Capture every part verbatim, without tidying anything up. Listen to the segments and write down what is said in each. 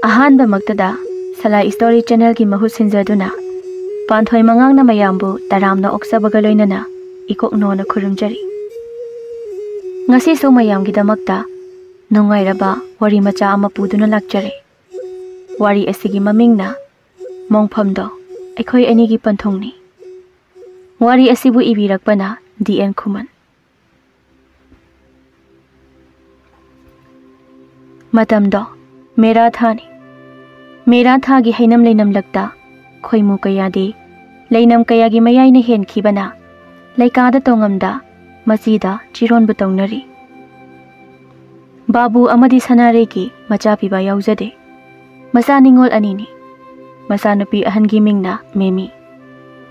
ꯑꯍꯥꯟꯕꯃꯛꯇꯗ ꯁꯂꯥꯏ story ꯆꯦꯅꯦꯜꯒꯤ ꯃꯍꯨꯠ ꯁꯤꯟꯖꯗꯨꯅ ꯄꯥꯟꯊꯣꯏ ꯃꯉꯥꯡꯅ ꯃꯌꯥꯝꯕꯨ ꯇꯔꯥꯝꯅ ꯑꯣꯛꯆꯕꯒ ꯂꯣꯏꯅꯅ ꯏꯀꯣꯛ ꯅꯣꯅ ꯈꯨꯔꯨꯝꯖꯔꯤ꯫ ꯉꯁꯤꯁꯨ ꯃꯌꯥꯝꯒꯤꯗꯃꯛꯇ ꯅꯨꯡꯉꯥꯏꯔꯕ ꯋꯥꯔꯤ ꯃꯆꯥ ꯑꯃ ꯄꯨꯗꯨꯅ ꯂꯥꯛꯆꯔꯦ꯫ ꯋꯥꯔꯤ ꯑꯁꯤꯒꯤ ꯃꯃꯤꯡꯅ ꯃꯣꯡꯐꯝꯗꯣ ꯑꯩꯈꯣꯏ ꯑꯅꯤꯒꯤ ꯄꯟꯊꯨꯡꯅꯤ꯫ ꯋꯥꯔꯤ ꯑꯁꯤꯕꯨ ꯏꯕꯤꯔꯛꯄꯅ ꯗꯤ ꯑꯦꯟ ꯈꯨꯃꯟ꯫ ꯃꯇꯝꯗꯣ ꯃꯦꯔꯥ ꯊꯥꯅꯤ꯫ ꯃꯦꯔꯥ ꯊꯥꯒꯤ ꯍꯩꯅꯝ ꯂꯩꯅꯝꯂꯛꯇ ꯈꯣꯏꯃꯨ ꯀꯌꯥꯗꯤ ꯂꯩꯅꯝ ꯀꯌꯥꯒꯤ ꯃꯌꯥꯏꯅ ꯍꯦꯟꯈꯤꯕꯅ ꯂꯩꯀꯥꯗ ꯇꯣꯡꯉꯝꯗ ꯃꯆꯤꯗ ꯆꯤꯔꯣꯟꯕꯨ ꯇꯧꯅꯔꯤ꯫ ꯕꯥꯕꯨ ꯑꯃꯗꯤ ꯁꯅꯥꯔꯩꯒꯤ ꯃꯆꯥ ꯄꯤꯕ ꯌꯥꯎꯖꯗꯦ꯫ ꯃꯆꯥ ꯅꯤꯉꯣꯜ ꯑꯅꯤꯅꯤ꯫ ꯃꯆꯥꯅꯨꯄꯤ ꯑꯍꯟꯒꯤ ꯃꯤꯡꯅ ꯃꯦꯃꯤ,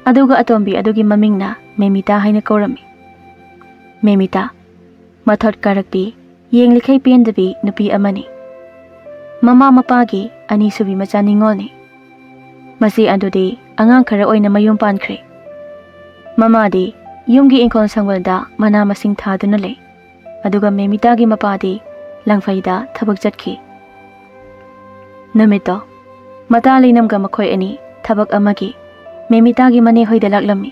ꯑꯗꯨꯒ ꯑꯇꯣꯝꯕꯤ ꯑꯗꯨꯒꯤ ꯃꯃꯤꯡꯅ ꯃꯦꯃꯤꯇꯥ ꯍꯥꯏꯅ ꯀꯧꯔꯝꯃꯤ꯫ ꯃꯦꯃꯤꯇꯥ, ꯃꯊꯣꯠ ꯀꯥꯔꯛꯄꯤ, ꯌꯦꯡꯂꯤꯈꯩ ꯄꯦꯟꯗꯕꯤ ꯅꯨꯄꯤ ꯑꯃꯅꯤ꯫ ꯃꯃꯥ ꯃꯄꯥꯒꯤ ꯑꯅꯤꯁꯨꯕꯤ ꯃꯆꯥ ꯅꯤꯉꯣꯜꯅꯤ꯫ ꯃꯆꯦ ꯑꯗꯨꯗꯤ ꯑꯉꯥꯡ ꯈꯔ ꯑꯣꯏꯅ ꯃꯌꯨꯝ ꯄꯥꯟꯈ꯭ꯔꯦ꯫ ꯃꯃꯥꯗꯤ ꯌꯨꯝꯒꯤ ꯏꯪꯈꯣꯜ ꯁꯪꯕꯜꯗ ꯃꯅꯥ ꯃꯁꯤꯡ ꯊꯥꯗꯨꯅ ꯂꯩ꯫ ꯑꯗꯨꯒ ꯃꯦꯃꯤꯇꯥꯒꯤ ꯃꯄꯥꯗꯤ ꯂꯪꯐꯩꯗ ꯊꯕꯛ ꯆꯠꯈꯤ꯫ ꯅꯨꯃꯤꯠꯇꯣ ꯃꯇꯥ ꯂꯩꯅꯝꯒ ꯃꯈꯣꯏ ꯑꯅꯤ ꯊꯕꯛ ꯑꯃꯒꯤ ꯃꯦꯃꯤꯇꯥꯒꯤ ꯃꯅꯦ ꯍꯣꯏꯗ ꯂꯥꯛꯂꯝꯃꯤ꯫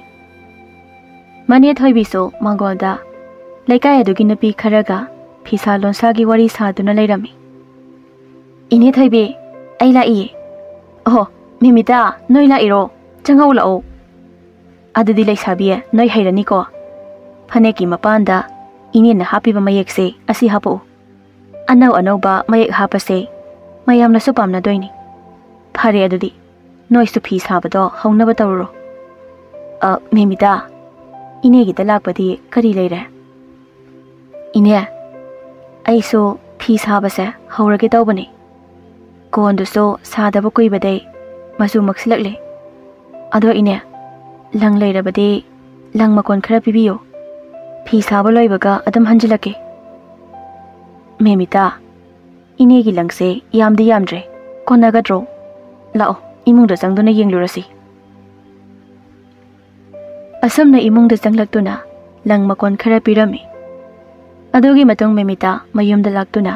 ꯃꯅꯦ ꯊꯣꯏꯕꯤꯁꯨ ꯃꯥꯡꯒꯣꯜꯗ ꯂꯩꯀꯥꯏ ꯑꯗꯨꯒꯤ ꯅꯨꯄꯤ ꯈꯔꯒ ꯐꯤꯁꯥ ꯂꯣꯟꯁꯥꯒꯤ ꯋꯥꯔꯤ ꯁꯥꯗꯨꯅ ꯂꯩꯔꯝꯃꯤ꯫ "ꯏꯅꯦ ꯊꯣꯏꯕꯤ, ꯑꯩ ꯂꯥꯛꯏꯌꯦ꯫" "ꯑꯣꯍꯣ, ꯃꯦꯃꯤꯇꯥ, ꯅꯣꯏ ꯂꯥꯛꯏꯔꯣ? ꯆꯪꯉꯛꯎ ꯂꯥꯛꯑꯣ꯫ ꯑꯗꯨꯗꯤ ꯂꯩꯁꯥꯕꯤ, ꯅꯣꯏ ꯍꯩꯔꯅꯤꯀꯣ꯫ ꯐꯅꯦꯛꯀꯤ ꯃꯄꯥꯟꯗ ꯏꯅꯦꯅ ꯍꯥꯞꯄꯤꯕ ꯃꯌꯦꯛꯁꯦ ꯑꯁꯤ ꯍꯥꯞꯄꯛꯎ꯫ ꯑꯅꯧ ꯑꯅꯧꯕ ꯃꯌꯦꯛ ꯍꯥꯞꯄꯁꯦ, ꯃꯌꯥꯝꯅꯁꯨ ꯄꯥꯝꯅꯗꯣꯏꯅꯤ꯫ ꯐꯔꯦ ꯑꯗꯨꯗꯤ, ꯅꯣꯏꯁꯨ ꯐꯤ ꯁꯥꯕꯗꯣ ꯍꯧꯅꯕ ꯇꯧꯔꯨꯔꯣ꯫ ꯑ, ꯃꯦꯃꯤꯇꯥ, ꯏꯅꯦꯒꯤꯗ ꯂꯥꯛꯄꯗꯤ ꯀꯔꯤ ꯂꯩꯔꯦ?" "ꯏꯅꯦ, ꯑꯩꯁꯨ ꯐꯤ ꯁꯥꯕꯁꯦ ꯍꯧꯔꯒꯦ ꯇꯧꯕꯅꯤ꯫ ꯀꯣꯟꯗꯨꯁꯨ ꯁꯥꯗꯕ ꯀꯨꯏꯕꯗꯩ ꯃꯆꯨ ꯃꯛꯁꯤꯜꯂꯛꯂꯦ꯫ ꯑꯗꯣ ꯏꯅꯦ, ꯂꯪ ꯂꯩꯔꯕꯗꯤ ꯂꯪ ꯃꯀꯣꯟ ꯈꯔ ꯄꯤꯕꯤꯌꯨ꯫ ꯐꯤ ꯁꯥꯕ ꯂꯣꯏꯕꯒ ꯑꯗꯨꯝ ꯍꯟꯖꯤꯜꯂꯛꯀꯦ꯫" "ꯃꯦꯃꯤꯇꯥ, ꯏꯅꯦꯒꯤ ꯂꯪꯁꯦ ꯌꯥꯝꯗꯤ ꯌꯥꯝꯗ꯭ꯔꯦ, ꯀꯣꯟꯅꯒꯗ꯭ꯔꯣ? ꯂꯥꯛꯑꯣ, ꯏꯃꯨꯡꯗ ꯆꯪꯗꯨꯅ ꯌꯦꯡꯂꯨꯔꯁꯤ꯫" ꯑꯁꯨꯝꯅ ꯏꯃꯨꯡꯗ ꯆꯪꯂꯛꯇꯨꯅ ꯂꯪ ꯃꯀꯣꯟ ꯈꯔ ꯄꯤꯔꯝꯃꯤ꯫ ꯑꯗꯨꯒꯤ ꯃꯇꯨꯡ ꯃꯦꯃꯤꯇꯥ ꯃꯌꯨꯝꯗ ꯂꯥꯛꯇꯨꯅ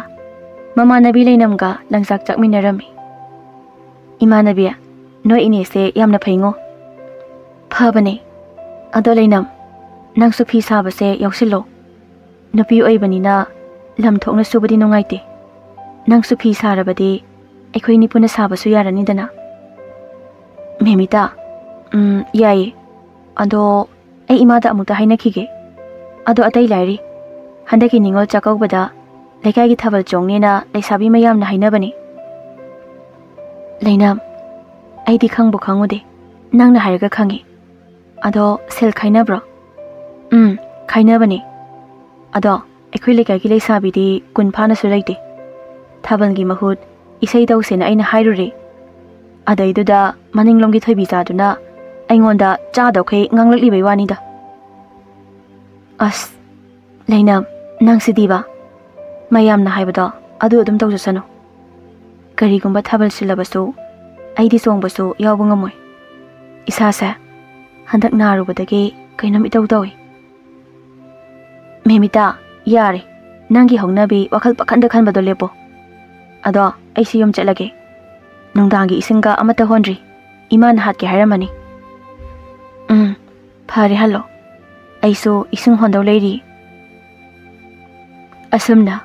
ꯃꯃꯥꯟꯅꯕꯤ ꯂꯩꯅꯝꯒ ꯂꯪꯆꯥꯛ ꯆꯥꯛꯃꯤꯟꯅꯔꯝꯃꯤ꯫ ꯏꯃꯥꯟꯅꯕꯤ, ꯅꯣꯏ ꯏꯅꯦꯁꯦ ꯌꯥꯝꯅ ꯐꯩꯉꯣ꯫ ꯐꯕꯅꯦ꯫ ꯑꯗꯣ ꯂꯩꯅꯝ, ꯅꯪꯁꯨ ꯐꯤ ꯁꯥꯕꯁꯦ ꯌꯥꯎꯁꯤꯜꯂꯣ꯫ ꯅꯨꯄꯤ ꯑꯣꯏꯕꯅꯤꯅ ꯂꯝ ꯊꯣꯛꯅ ꯁꯨꯕꯗꯤ ꯅꯨꯡꯉꯥꯏꯇꯦ꯫ ꯅꯪꯁꯨ ꯐꯤ ꯁꯥꯔꯕꯗꯤ ꯑꯩꯈꯣꯏꯅꯤ ꯄꯨꯟꯅ ꯁꯥꯕꯁꯨ ꯌꯥꯔꯅꯤꯗꯅ꯫ ꯃꯦꯃꯤꯇꯥ, ꯎꯝ, ꯌꯥꯏꯌꯦ꯫ ꯑꯗꯣ ꯑꯩ ꯏꯃꯥꯗ ꯑꯃꯨꯛꯇ ꯍꯥꯏꯅꯈꯤꯒꯦ꯫ ꯑꯗꯣ ꯑꯇꯩ ꯂꯥꯏꯔꯤ, ꯍꯟꯗꯛꯀꯤ ꯅꯤꯉꯣꯜ ꯆꯥꯛꯀꯧꯕꯗ ꯂꯩꯀꯥꯏꯒꯤ ꯊꯥꯕꯜ ꯆꯣꯡꯅꯦꯅ ꯂꯩꯁꯥꯕꯤ ꯃꯌꯥꯝꯅ ꯍꯥꯏꯅꯕꯅꯤ꯫ ꯂꯩꯅꯥꯝ, ꯑꯩꯗꯤ ꯈꯪꯕꯨ ꯈꯪꯉꯨꯗꯦ, ꯅꯪꯅ ꯍꯥꯏꯔꯒ ꯈꯪꯉꯤ꯫ ꯑꯗꯣ ꯁꯦꯜ ꯈꯥꯏꯅꯕ꯭ꯔꯣ? ꯎꯝ, ꯈꯥꯏꯅꯕꯅꯦ꯫ ꯑꯗꯣ ꯑꯩꯈꯣꯏ ꯂꯩꯀꯥꯏꯒꯤ ꯂꯩꯁꯥꯕꯤꯗꯤ ꯀꯨꯟ ꯐꯥꯅꯁꯨ ꯂꯩꯇꯦ꯫ ꯊꯥꯕꯜꯒꯤ ꯃꯍꯨꯠ ꯏꯁꯩ ꯇꯧꯁꯦꯅ ꯑꯩꯅ ꯍꯥꯏꯔꯨꯔꯦ꯫ ꯑꯗꯩꯗꯨꯗ ꯃꯅꯤꯡꯂꯣꯝꯒꯤ ꯊꯣꯏꯕꯤꯆꯥꯗꯨꯅ ꯑꯩꯉꯣꯟꯗ ꯆꯥꯗꯧꯈꯩ ꯉꯥꯡꯂꯛꯂꯤꯕꯩ ꯋꯥꯅꯤꯗ꯫ ꯑꯁ, ꯂꯩꯅꯥꯝ, ꯅꯪꯁꯤꯗꯤꯕ꯫ ꯃꯌꯥꯝꯅ ꯍꯥꯏꯕꯗꯣ ꯑꯗꯨ ꯑꯗꯨꯝ ꯇꯧꯖꯁꯅꯨ꯫ ꯀꯔꯤꯒꯨꯝꯕ ꯊꯥꯕꯜ ꯁꯤꯜꯂꯕꯁꯨ ꯑꯩꯗꯤ ꯆꯣꯡꯕꯁꯨ ꯌꯥꯎꯕ ꯉꯝꯃꯣꯏ꯫ ꯏꯁꯥꯁꯦ ꯍꯟꯗꯛ ꯅꯥꯔꯨꯕꯗꯒꯤ ꯀꯩꯅꯣꯝ ꯏꯇꯧ ꯇꯧꯏ꯫ ꯃꯦꯃꯤꯇꯥ, ꯌꯥꯔꯦ, ꯅꯪꯒꯤ ꯍꯧꯅꯕꯤ ꯋꯥꯈꯜ ꯄꯈꯟꯗ ꯈꯟꯕꯗꯣ ꯂꯦꯞꯄꯣ꯫ ꯑꯗꯣ ꯑꯩꯁꯨ ꯌꯨꯝ ꯆꯠꯂꯒꯦ꯫ ꯅꯨꯡꯗꯥꯡꯒꯤ ꯏꯁꯤꯡꯒ ꯑꯃꯠꯇ ꯍꯣꯟꯗ꯭ꯔꯤ꯫ ꯏꯃꯥꯅ ꯍꯥꯠꯀꯦ ꯍꯥꯏꯔꯝꯃꯅꯤ꯫ ꯎꯝ, ꯐꯔꯦ, ꯍꯜꯂꯣ꯫ ꯑꯩꯁꯨ ꯏꯁꯤꯡ ꯍꯣꯟꯗꯧ ꯂꯩꯔꯤ꯫ ꯑꯁꯨꯝꯅ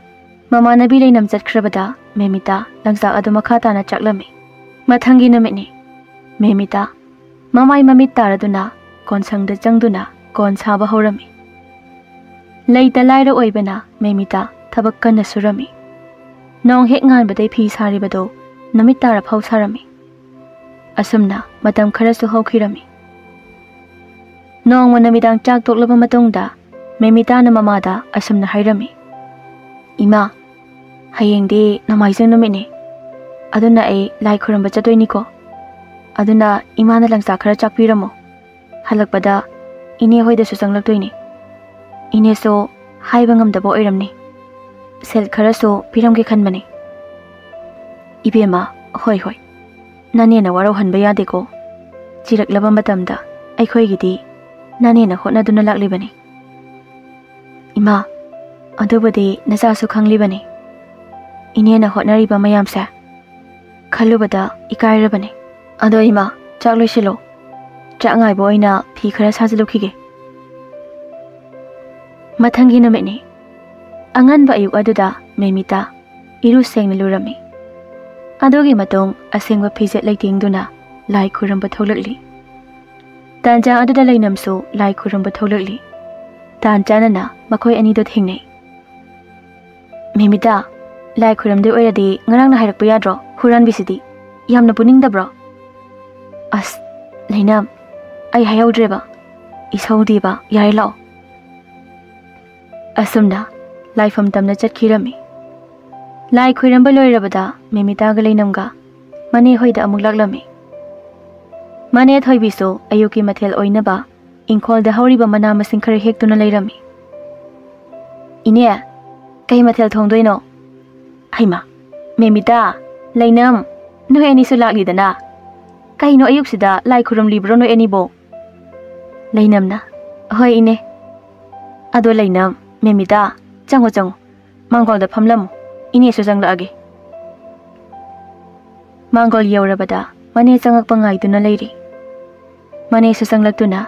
ꯃꯃꯥꯟꯅꯕꯤ ꯂꯩꯅꯝ ꯆꯠꯈ꯭ꯔꯕꯗ ꯃꯦꯃꯤꯇꯥ ꯂꯪꯆꯥꯛ ꯑꯗꯨ ꯃꯈꯥ ꯇꯥꯅ ꯆꯥꯛꯂꯝꯃꯤ꯫ ꯃꯊꯪꯒꯤ ꯅꯨꯃꯤꯠꯅꯤ꯫ ꯃꯦꯃꯤꯇꯥ ꯃꯃꯥꯏ ꯃꯃꯤꯠ ꯇꯥꯔꯗꯨꯅ ꯀꯣꯟꯁꯪꯗ ꯆꯪꯗꯨꯅ ꯀꯣꯟ ꯁꯥꯕ ꯍꯧꯔꯝꯃꯤ꯫ ꯂꯩꯇ ꯂꯥꯏꯔ ꯑꯣꯏꯕꯅ ꯃꯦꯃꯤꯇꯥ ꯊꯕꯛ ꯀꯟꯅ ꯁꯨꯔꯝꯃꯤ꯫ ꯅꯣꯡ ꯍꯦꯛ ꯉꯥꯟꯕꯗꯩ ꯐꯤ ꯁꯥꯔꯤꯕꯗꯨ ꯅꯨꯃꯤꯠ ꯇꯥꯔ ꯐꯥꯎ ꯁꯥꯔꯝꯃꯤ꯫ ꯑꯁꯨꯝꯅ ꯃꯇꯝ ꯈꯔꯁꯨ ꯍꯧꯈꯤꯔꯝꯃꯤ꯫ ꯅꯣꯡꯃ ꯅꯨꯃꯤꯗꯥꯡ ꯆꯥꯛ ꯇꯣꯛꯂꯕ ꯃꯇꯨꯡꯗ ꯃꯦꯃꯤꯇꯥꯅ ꯃꯃꯥꯗ ꯑꯁꯨꯝꯅ ꯍꯥꯏꯔꯝꯃꯤ, "ꯏꯃꯥ, ꯍꯌꯦꯡꯗꯤ ꯅꯣꯡꯃꯥꯏꯖꯤꯡ ꯅꯨꯃꯤꯠꯅꯤ, ꯑꯗꯨꯅ ꯑꯩ ꯂꯥꯏ ꯈꯨꯔꯨꯝꯕ ꯆꯠꯇꯣꯏꯅꯤꯀꯣ꯫ ꯑꯗꯨꯅ ꯏꯃꯥꯅ ꯂꯪꯆꯥꯛ ꯈꯔ ꯆꯥꯛꯄꯤꯔꯝꯃꯣ꯫ ꯍꯜꯂꯛꯄꯗ ꯏꯅꯦ ꯍꯣꯏꯗꯁꯨ ꯆꯪꯂꯛꯇꯣꯏꯅꯤ꯫ ꯏꯅꯦꯁꯨ ꯍꯥꯏꯕ ꯉꯝꯗꯕ ꯑꯣꯏꯔꯝꯅꯤ꯫ ꯁꯦꯜ ꯈꯔꯁꯨ ꯄꯤꯔꯝꯒꯦ ꯈꯟꯕꯅꯤ꯫" "ꯏꯕꯦꯝꯃ, ꯍꯣꯏ ꯍꯣꯏ, ꯅꯅꯦꯅ ꯋꯥꯔꯧꯍꯟꯕ ꯌꯥꯗꯦꯀꯣ꯫ ꯆꯤꯔꯛꯂꯕ ꯃꯇꯝꯗ ꯑꯩꯈꯣꯏꯒꯤꯗꯤ ꯅꯅꯦꯅ ꯍꯣꯠꯅꯗꯨꯅ ꯂꯥꯛꯂꯤꯕꯅꯤ꯫" "ꯏꯃꯥ, ꯑꯗꯨꯕꯨꯗꯤ ꯅꯆꯥꯁꯨ ꯈꯪꯂꯤꯕꯅꯤ, ꯏꯅꯦꯅ ꯍꯣꯠꯅꯔꯤꯕ ꯃꯌꯥꯝꯁꯦ꯫ ꯈꯜꯂꯨꯕꯗ ꯏꯀꯥꯏꯔꯕꯅꯤ꯫ ꯑꯗꯣ ꯏꯃꯥ, ꯆꯥꯛ ꯂꯣꯏꯁꯤꯜꯂꯣ꯫ ꯆꯥꯛ ꯉꯥꯏꯕ ꯑꯣꯏꯅ ꯐꯤ ꯈꯔ ꯁꯥꯖꯤꯜꯂꯨꯈꯤꯒꯦ꯫ ꯃꯊꯪꯒꯤ ꯅꯨꯃꯤꯠꯅꯤ꯫ ꯑꯉꯟꯕ ꯑꯌꯨꯛ ꯑꯗꯨꯗ ꯃꯦꯃꯤꯇꯥ ꯏꯔꯨ ꯁꯦꯡꯅ ꯂꯨꯔꯝꯃꯤ꯫ ꯑꯗꯨꯒꯤ ꯃꯇꯨꯡ ꯑꯁꯦꯡꯕ ꯐꯤꯖꯦꯠ ꯂꯩꯇꯦꯡꯗꯨꯅ ꯂꯥꯏ ꯈꯨꯔꯨꯝꯕ ꯊꯣꯛꯂꯛꯂꯤ꯫ ꯇꯥꯟꯖꯥ ꯑꯗꯨꯗ ꯂꯩꯅꯝꯁꯨ ꯂꯥꯏ ꯈꯨꯔꯨꯝꯕ ꯊꯣꯛꯂꯛꯂꯤ꯫ ꯇꯥꯟ ꯆꯥꯅꯅ ꯃꯈꯣꯏ ꯑꯅꯤꯗꯣ ꯊꯦꯡꯅꯩ꯫ "ꯃꯦꯃꯤꯇꯥ, ꯂꯥꯏ ꯈꯨꯔꯨꯝꯗꯣꯏ ꯑꯣꯏꯔꯗꯤ ꯉꯔꯥꯡꯅ ꯍꯥꯏꯔꯛꯄ ꯌꯥꯗ꯭ꯔꯣ? ꯍꯨꯔꯥꯟꯕꯤꯁꯤꯗꯤ꯫ ꯌꯥꯝꯅ ꯄꯨꯅꯤꯡꯗꯕ꯭ꯔꯣ?" "ꯑꯁ, ꯂꯩꯅꯝ, ꯑꯩ ꯍꯥꯏꯍꯧꯗ꯭ꯔꯦꯕ꯫ ꯏꯁꯧꯗꯦꯕ, ꯌꯥꯔꯦ ꯂꯥꯛꯑꯣ꯫" ꯑꯁꯨꯝꯅ ꯂꯥꯏꯐꯝ ꯇꯝꯅ ꯆꯠꯈꯤꯔꯝꯃꯤ꯫ ꯂꯥꯏ ꯈꯨꯔꯨꯝꯕ ꯂꯣꯏꯔꯕꯗ ꯃꯦꯃꯤꯇꯥꯒ ꯂꯩꯅꯝꯒ ꯃꯅꯦ ꯍꯣꯏꯗ ꯑꯃꯨꯛ ꯂꯥꯛꯂꯝꯃꯤ꯫ ꯃꯅꯦ ꯊꯣꯏꯕꯤꯁꯨ ꯑꯌꯨꯛꯀꯤ ꯃꯊꯦꯜ ꯑꯣꯏꯅꯕ ꯏꯪꯈꯣꯜꯗ ꯍꯧꯔꯤꯕ ꯃꯅꯥ ꯃꯁꯤꯡ ꯈꯔ ꯍꯦꯛꯇꯨꯅ ꯂꯩꯔꯝꯃꯤ꯫ "ꯏꯅꯦ, ꯀꯩ ꯃꯊꯦꯜ ꯊꯣꯡꯗꯣꯏꯅꯣ?" "ꯍꯩꯃꯥ, ꯃꯦꯃꯤꯇꯥ, ꯂꯩꯅꯝ, ꯅꯣꯏ ꯑꯅꯤꯁꯨ ꯂꯥꯛꯂꯤꯗꯅ꯫ ꯀꯩꯅꯣ ꯑꯌꯨꯛꯁꯤꯗ ꯂꯥꯏ ꯈꯨꯔꯨꯝꯂꯤꯕ꯭ꯔꯣ ꯅꯣꯏ ꯑꯅꯤꯕꯣ?" ꯂꯩꯅꯝꯅ, "ꯍꯣꯏ ꯏꯅꯦ꯫ ꯑꯗꯣ ꯂꯩꯅꯝ, ꯃꯦꯃꯤꯇꯥ, ꯆꯪꯉꯣ ꯆꯪꯉꯣ, ꯃꯥꯡꯒꯣꯜꯗ ꯐꯝꯂꯝꯃꯨ, ꯏꯅꯦꯁꯨ ꯆꯪꯂꯛꯑꯒꯦ꯫" ꯃꯥꯡꯒꯣꯜ ꯌꯧꯔꯕꯗ ꯃꯅꯦ ꯆꯪꯉꯛꯄ ꯉꯥꯏꯗꯨꯅ ꯂꯩꯔꯤ꯫ ꯃꯅꯦꯁꯨ ꯆꯪꯂꯛꯇꯨꯅ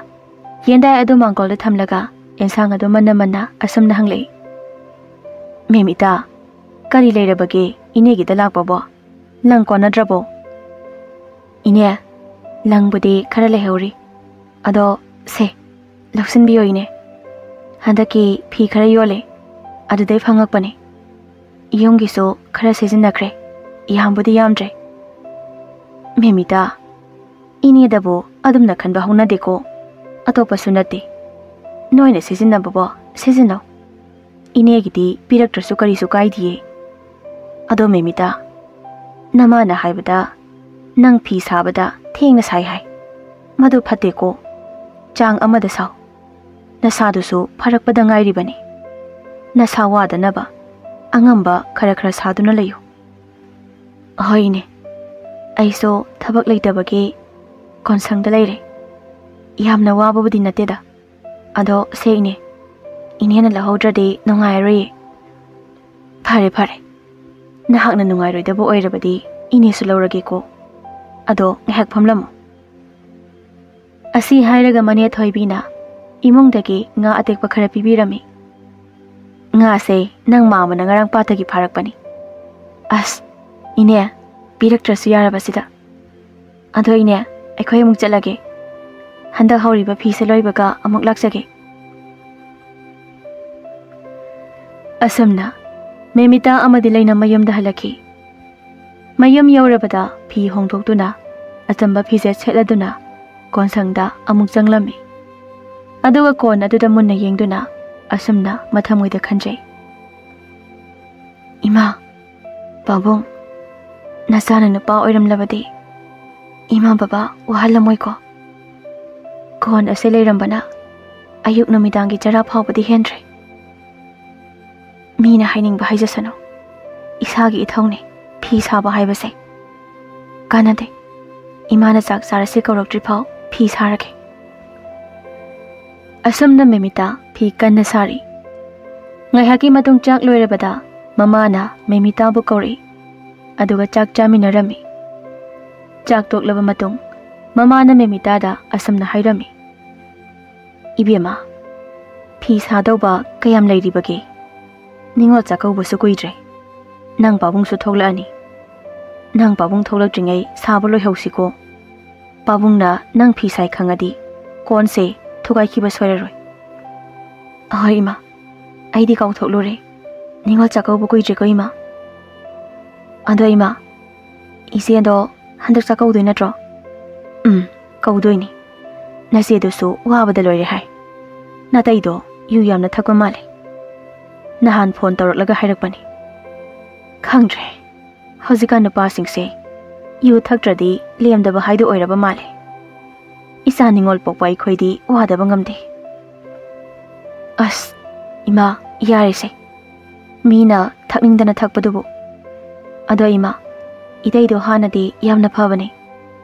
ꯌꯦꯟꯗꯥꯏ ꯑꯗꯨ ꯃꯥꯡꯒꯣꯜꯗ ꯊꯝꯂꯒ ꯑꯦꯟꯁꯥꯡ ꯑꯗꯨ ꯃꯟꯅ ꯃꯟꯅ ꯑꯁꯨꯝꯅ ꯍꯪꯂꯛꯏ, "ꯃꯦꯃꯤꯇꯥ, ꯀꯔꯤ ꯂꯩꯔꯕꯒꯦ ꯏꯅꯦꯒꯤꯗ ꯂꯥꯛꯄꯕꯣ? ꯂꯪ ꯀꯣꯟꯅꯗ꯭ꯔꯕꯣ?" "ꯏꯅꯦ, ꯂꯪꯕꯨꯗꯤ ꯈꯔ ꯂꯩꯍꯧꯔꯤ꯫ ꯑꯗꯣ ꯁꯦ, ꯂꯧꯁꯤꯟꯕꯤꯌꯣ ꯏꯅꯦ꯫ ꯍꯟꯗꯛꯀꯤ ꯐꯤ ꯈꯔ ꯌꯣꯜꯂꯦ, ꯑꯗꯨꯗꯩ ꯐꯪꯉꯛꯄꯅꯦ꯫ ꯌꯨꯝꯒꯤꯁꯨ ꯈꯔ ꯁꯤꯖꯤꯟꯅꯈ꯭ꯔꯦ, ꯌꯥꯝꯕꯨꯗꯤ ꯌꯥꯝꯗ꯭ꯔꯦ꯫" "ꯃꯦꯃꯤꯇꯥ, ꯏꯅꯦꯗꯕꯨ ꯑꯗꯨꯝꯅ ꯈꯟꯕ ꯍꯧꯅꯗꯦꯀꯣ꯫ ꯑꯇꯣꯞꯄꯁꯨ ꯅꯠꯇꯦ, ꯅꯣꯏꯅ ꯁꯤꯖꯤꯟꯅꯕꯕꯣ ꯁꯤꯖꯤꯟꯅꯧ꯫ ꯏꯅꯦꯒꯤꯗꯤ ꯄꯤꯔꯛꯇ꯭ꯔꯁꯨ ꯀꯔꯤꯁꯨ ꯀꯥꯏꯗꯤꯌꯦ꯫ ꯑꯗꯣ ꯃꯦꯃꯤꯇꯥ, ꯅꯃꯥꯅ ꯍꯥꯏꯕꯗ ꯅꯪ ꯐꯤ ꯁꯥꯕꯗ ꯊꯦꯡꯅ ꯁꯥꯏ ꯍꯥꯏ꯫ ꯃꯗꯨ ꯐꯠꯇꯦꯀꯣ꯫ ꯆꯥꯡ ꯑꯃꯗ ꯁꯥꯎ꯫ ꯅꯁꯥꯗꯨꯁꯨ ꯐꯔꯛꯄꯗ ꯉꯥꯏꯔꯤꯕꯅꯤ꯫ ꯅꯁꯥ ꯋꯥꯗꯅꯕ ꯑꯉꯝꯕ ꯈꯔ ꯈꯔ ꯁꯥꯗꯨꯅ ꯂꯩꯌꯨ꯫" "ꯍꯣꯏ ꯏꯅꯦ, ꯑꯩꯁꯨ ꯊꯕꯛ ꯂꯩꯇꯕꯒꯤ ꯀꯣꯟꯁꯪꯗ ꯂꯩꯔꯦ꯫ ꯌꯥꯝꯅ ꯋꯥꯕꯕꯨꯗꯤ ꯅꯠꯇꯦꯗ꯫ ꯑꯗꯣ ꯁꯦ ꯏꯅꯦ, ꯏꯅꯦꯅ ꯂꯧꯍꯧꯗ꯭ꯔꯗꯤ ꯅꯨꯡꯉꯥꯏꯔꯔꯣꯏꯌꯦ꯫" "ꯐꯔꯦ ꯐꯔꯦ, ꯅꯍꯥꯛꯅ ꯅꯨꯡꯉꯥꯏꯔꯣꯏꯗꯕ ꯑꯣꯏꯔꯕꯗꯤ ꯏꯅꯦꯁꯨ ꯂꯧꯔꯒꯦꯀꯣ꯫ ꯑꯗꯣ ꯉꯥꯏꯍꯥꯛ ꯐꯝꯂꯝꯃꯣ꯫" ꯑꯁꯤ ꯍꯥꯏꯔꯒ ꯃꯅꯦ ꯊꯣꯏꯕꯤꯅ ꯏꯃꯨꯡꯗꯒꯤ ꯉꯥ ꯑꯇꯦꯛꯄ ꯈꯔ ꯄꯤꯕꯤꯔꯝꯃꯤ꯫ "ꯉꯥꯁꯦ ꯅꯪ ꯃꯥꯝꯃꯅ ꯉꯔꯥꯡ ꯄꯥꯠꯇꯒꯤ ꯐꯥꯔꯛꯄꯅꯤ꯫" "ꯑꯁ, ꯏꯅꯦ, ꯄꯤꯔꯛꯇ꯭ꯔꯁꯨ ꯌꯥꯔꯕꯁꯤꯗ꯫ ꯑꯗꯣ ꯏꯅꯦ, ꯑꯩꯈꯣꯏ ꯑꯃꯨꯛ ꯆꯠꯂꯒꯦ꯫ ꯍꯟꯗꯛ ꯍꯧꯔꯤꯕ ꯐꯤꯁꯦ ꯂꯣꯏꯕꯒ ꯑꯃꯨꯛ ꯂꯥꯛꯆꯒꯦ꯫" ꯑꯁꯨꯝꯅ ꯃꯦꯃꯤꯇꯥ ꯑꯃꯗꯤ ꯂꯩꯅꯝ ꯃꯌꯨꯝꯗ ꯍꯜꯂꯛꯈꯤ꯫ ꯃꯌꯨꯝ ꯌꯧꯔꯕꯗ ꯐꯤ ꯍꯣꯡꯗꯣꯛꯇꯨꯅ ꯑꯆꯝꯕ ꯐꯤꯖꯦꯠ ꯁꯦꯠꯂꯗꯨꯅ ꯀꯣꯟꯁꯪꯗ ꯑꯃꯨꯛ ꯆꯪꯂꯝꯃꯤ꯫ ꯑꯗꯨꯒ ꯀꯣꯟ ꯑꯗꯨꯗ ꯃꯨꯟꯅ ꯌꯦꯡꯗꯨꯅ ꯑꯁꯨꯝꯅ ꯃꯊꯃꯣꯏꯗ ꯈꯟꯖꯩ, "ꯏꯃꯥ, ꯄꯥꯕꯨꯡ, ꯅꯆꯥꯅ ꯅꯨꯄꯥ ꯑꯣꯏꯔꯝꯂꯕꯗꯤ ꯏꯃꯥ ꯕꯕꯥ ꯋꯥꯍꯜꯂꯝꯃꯣꯏꯀꯣ꯫ ꯀꯣꯟ ꯑꯁꯦ ꯂꯩꯔꯝꯕꯅ ꯑꯌꯨꯛ ꯅꯨꯃꯤꯗꯥꯡꯒꯤ ꯆꯔꯥ ꯐꯥꯎꯕꯗꯤ ꯍꯦꯟꯗ꯭ꯔꯦ꯫ ꯃꯤꯅ ꯍꯥꯏꯅꯤꯡꯕ ꯍꯥꯏꯖꯁꯅꯨ, ꯏꯁꯥꯒꯤ ꯏꯊꯧꯅꯤ ꯐꯤ ꯁꯥꯕ ꯍꯥꯏꯕꯁꯦ꯫ ꯀꯥꯟꯅꯗꯦ, ꯏꯃꯥꯅ ꯆꯥꯛ ꯆꯥꯔꯁꯦ ꯀꯧꯔꯛꯇ꯭ꯔꯤ ꯐꯥꯎ ꯐꯤ ꯁꯥꯔꯒꯦ꯫" ꯑꯁꯨꯝꯅ ꯃꯦꯃꯤꯇꯥ ꯐꯤ ꯀꯟꯅ ꯁꯥꯔꯤ꯫ ꯉꯥꯏꯍꯥꯛꯀꯤ ꯃꯇꯨꯡ ꯆꯥꯛ ꯂꯣꯏꯔꯕꯗ ꯃꯃꯥꯅ ꯃꯦꯃꯤꯇꯥꯕꯨ ꯀꯧꯔꯛꯏ꯫ ꯑꯗꯨꯒ ꯆꯥꯛ ꯆꯥꯃꯤꯟꯅꯔꯝꯃꯤ꯫ ꯆꯥꯛ ꯇꯣꯛꯂꯕ ꯃꯇꯨꯡ ꯃꯃꯥꯅ ꯃꯦꯃꯤꯇꯥꯗ ꯑꯁꯨꯝꯅ ꯍꯥꯏꯔꯝꯃꯤ, "ꯏꯕꯦꯝꯃ, ꯐꯤ ꯁꯥꯗꯧꯕ ꯀꯌꯥꯝ ꯂꯩꯔꯤꯕꯒꯦ? ꯅꯤꯉꯣꯜ ꯆꯥꯛꯀꯧꯕꯁꯨ ꯀꯨꯏꯗ꯭ꯔꯦ꯫ ꯅꯪ ꯄꯥꯕꯨꯡꯁꯨ ꯊꯣꯛꯂꯛꯑꯅꯤ꯫ ꯅꯪ ꯄꯥꯕꯨꯡ ꯊꯣꯛꯂꯛꯇ꯭ꯔꯤꯉꯩ ꯁꯥꯕ ꯂꯣꯏꯍꯧꯁꯤꯀꯣ꯫ ꯄꯥꯕꯨꯡꯅ ꯅꯪ ꯐꯤ ꯁꯥꯏ ꯈꯪꯉꯗꯤ ꯀꯣꯟꯁꯦ ꯊꯨꯒꯥꯏꯈꯤꯕ ꯁꯣꯏꯔꯔꯣꯏ꯫" "ꯑꯍꯣꯏ ꯏꯃꯥ, ꯑꯩꯗꯤ ꯀꯥꯎꯊꯣꯛꯂꯨꯔꯦ꯫ ꯅꯤꯉꯣꯜ ꯆꯥꯛꯀꯧꯕ ꯀꯨꯏꯗ꯭ꯔꯦꯀꯣ ꯏꯃꯥ꯫ ꯑꯗꯣ ꯏꯃꯥ, ꯏꯆꯦꯗꯣ ꯍꯟꯗꯛ ꯆꯥꯛꯀꯧꯗꯣꯏ ꯅꯠꯇ꯭ꯔꯣ?" "ꯎꯝ, ꯀꯧꯗꯣꯏꯅꯤ꯫ ꯅꯆꯦꯗꯨꯁꯨ ꯋꯥꯕꯗ ꯂꯣꯏꯔꯦ ꯍꯥꯏ꯫ ꯅꯥꯇꯩꯗꯣ ꯌꯨ ꯌꯥꯝꯅ ꯊꯛꯄ ꯃꯥꯜꯂꯦ꯫ ꯅꯍꯥꯟ ꯐꯣꯟ ꯇꯧꯔꯛꯂꯒ ꯍꯥꯏꯔꯛꯄꯅꯤ꯫ ꯈꯪꯗ꯭ꯔꯦ, ꯍꯧꯖꯤꯛꯀꯥꯟ ꯅꯨꯄꯥꯁꯤꯡꯁꯦ ꯌꯨ ꯊꯛꯇ꯭ꯔꯗꯤ ꯂꯦꯝꯗꯕ ꯍꯥꯏꯗꯨ ꯑꯣꯏꯔꯕ ꯃꯥꯜꯂꯦ꯫ ꯏꯆꯥ ꯅꯤꯉꯣꯜ ꯄꯣꯛꯄ ꯑꯩꯈꯣꯏꯗꯤ ꯋꯥꯗꯕ ꯉꯝꯗꯦ꯫" "ꯑꯁ, ꯏꯃꯥ, ꯌꯥꯔꯦꯁꯦ꯫ ꯃꯤꯅ ꯊꯛꯅꯤꯡꯗꯅ ꯊꯛꯄꯗꯨꯕꯨ꯫ ꯑꯗꯣ ꯏꯃꯥ, ꯏꯇꯩꯗꯣ ꯍꯥꯟꯅꯗꯤ ꯌꯥꯝꯅ ꯐꯕꯅꯦ꯫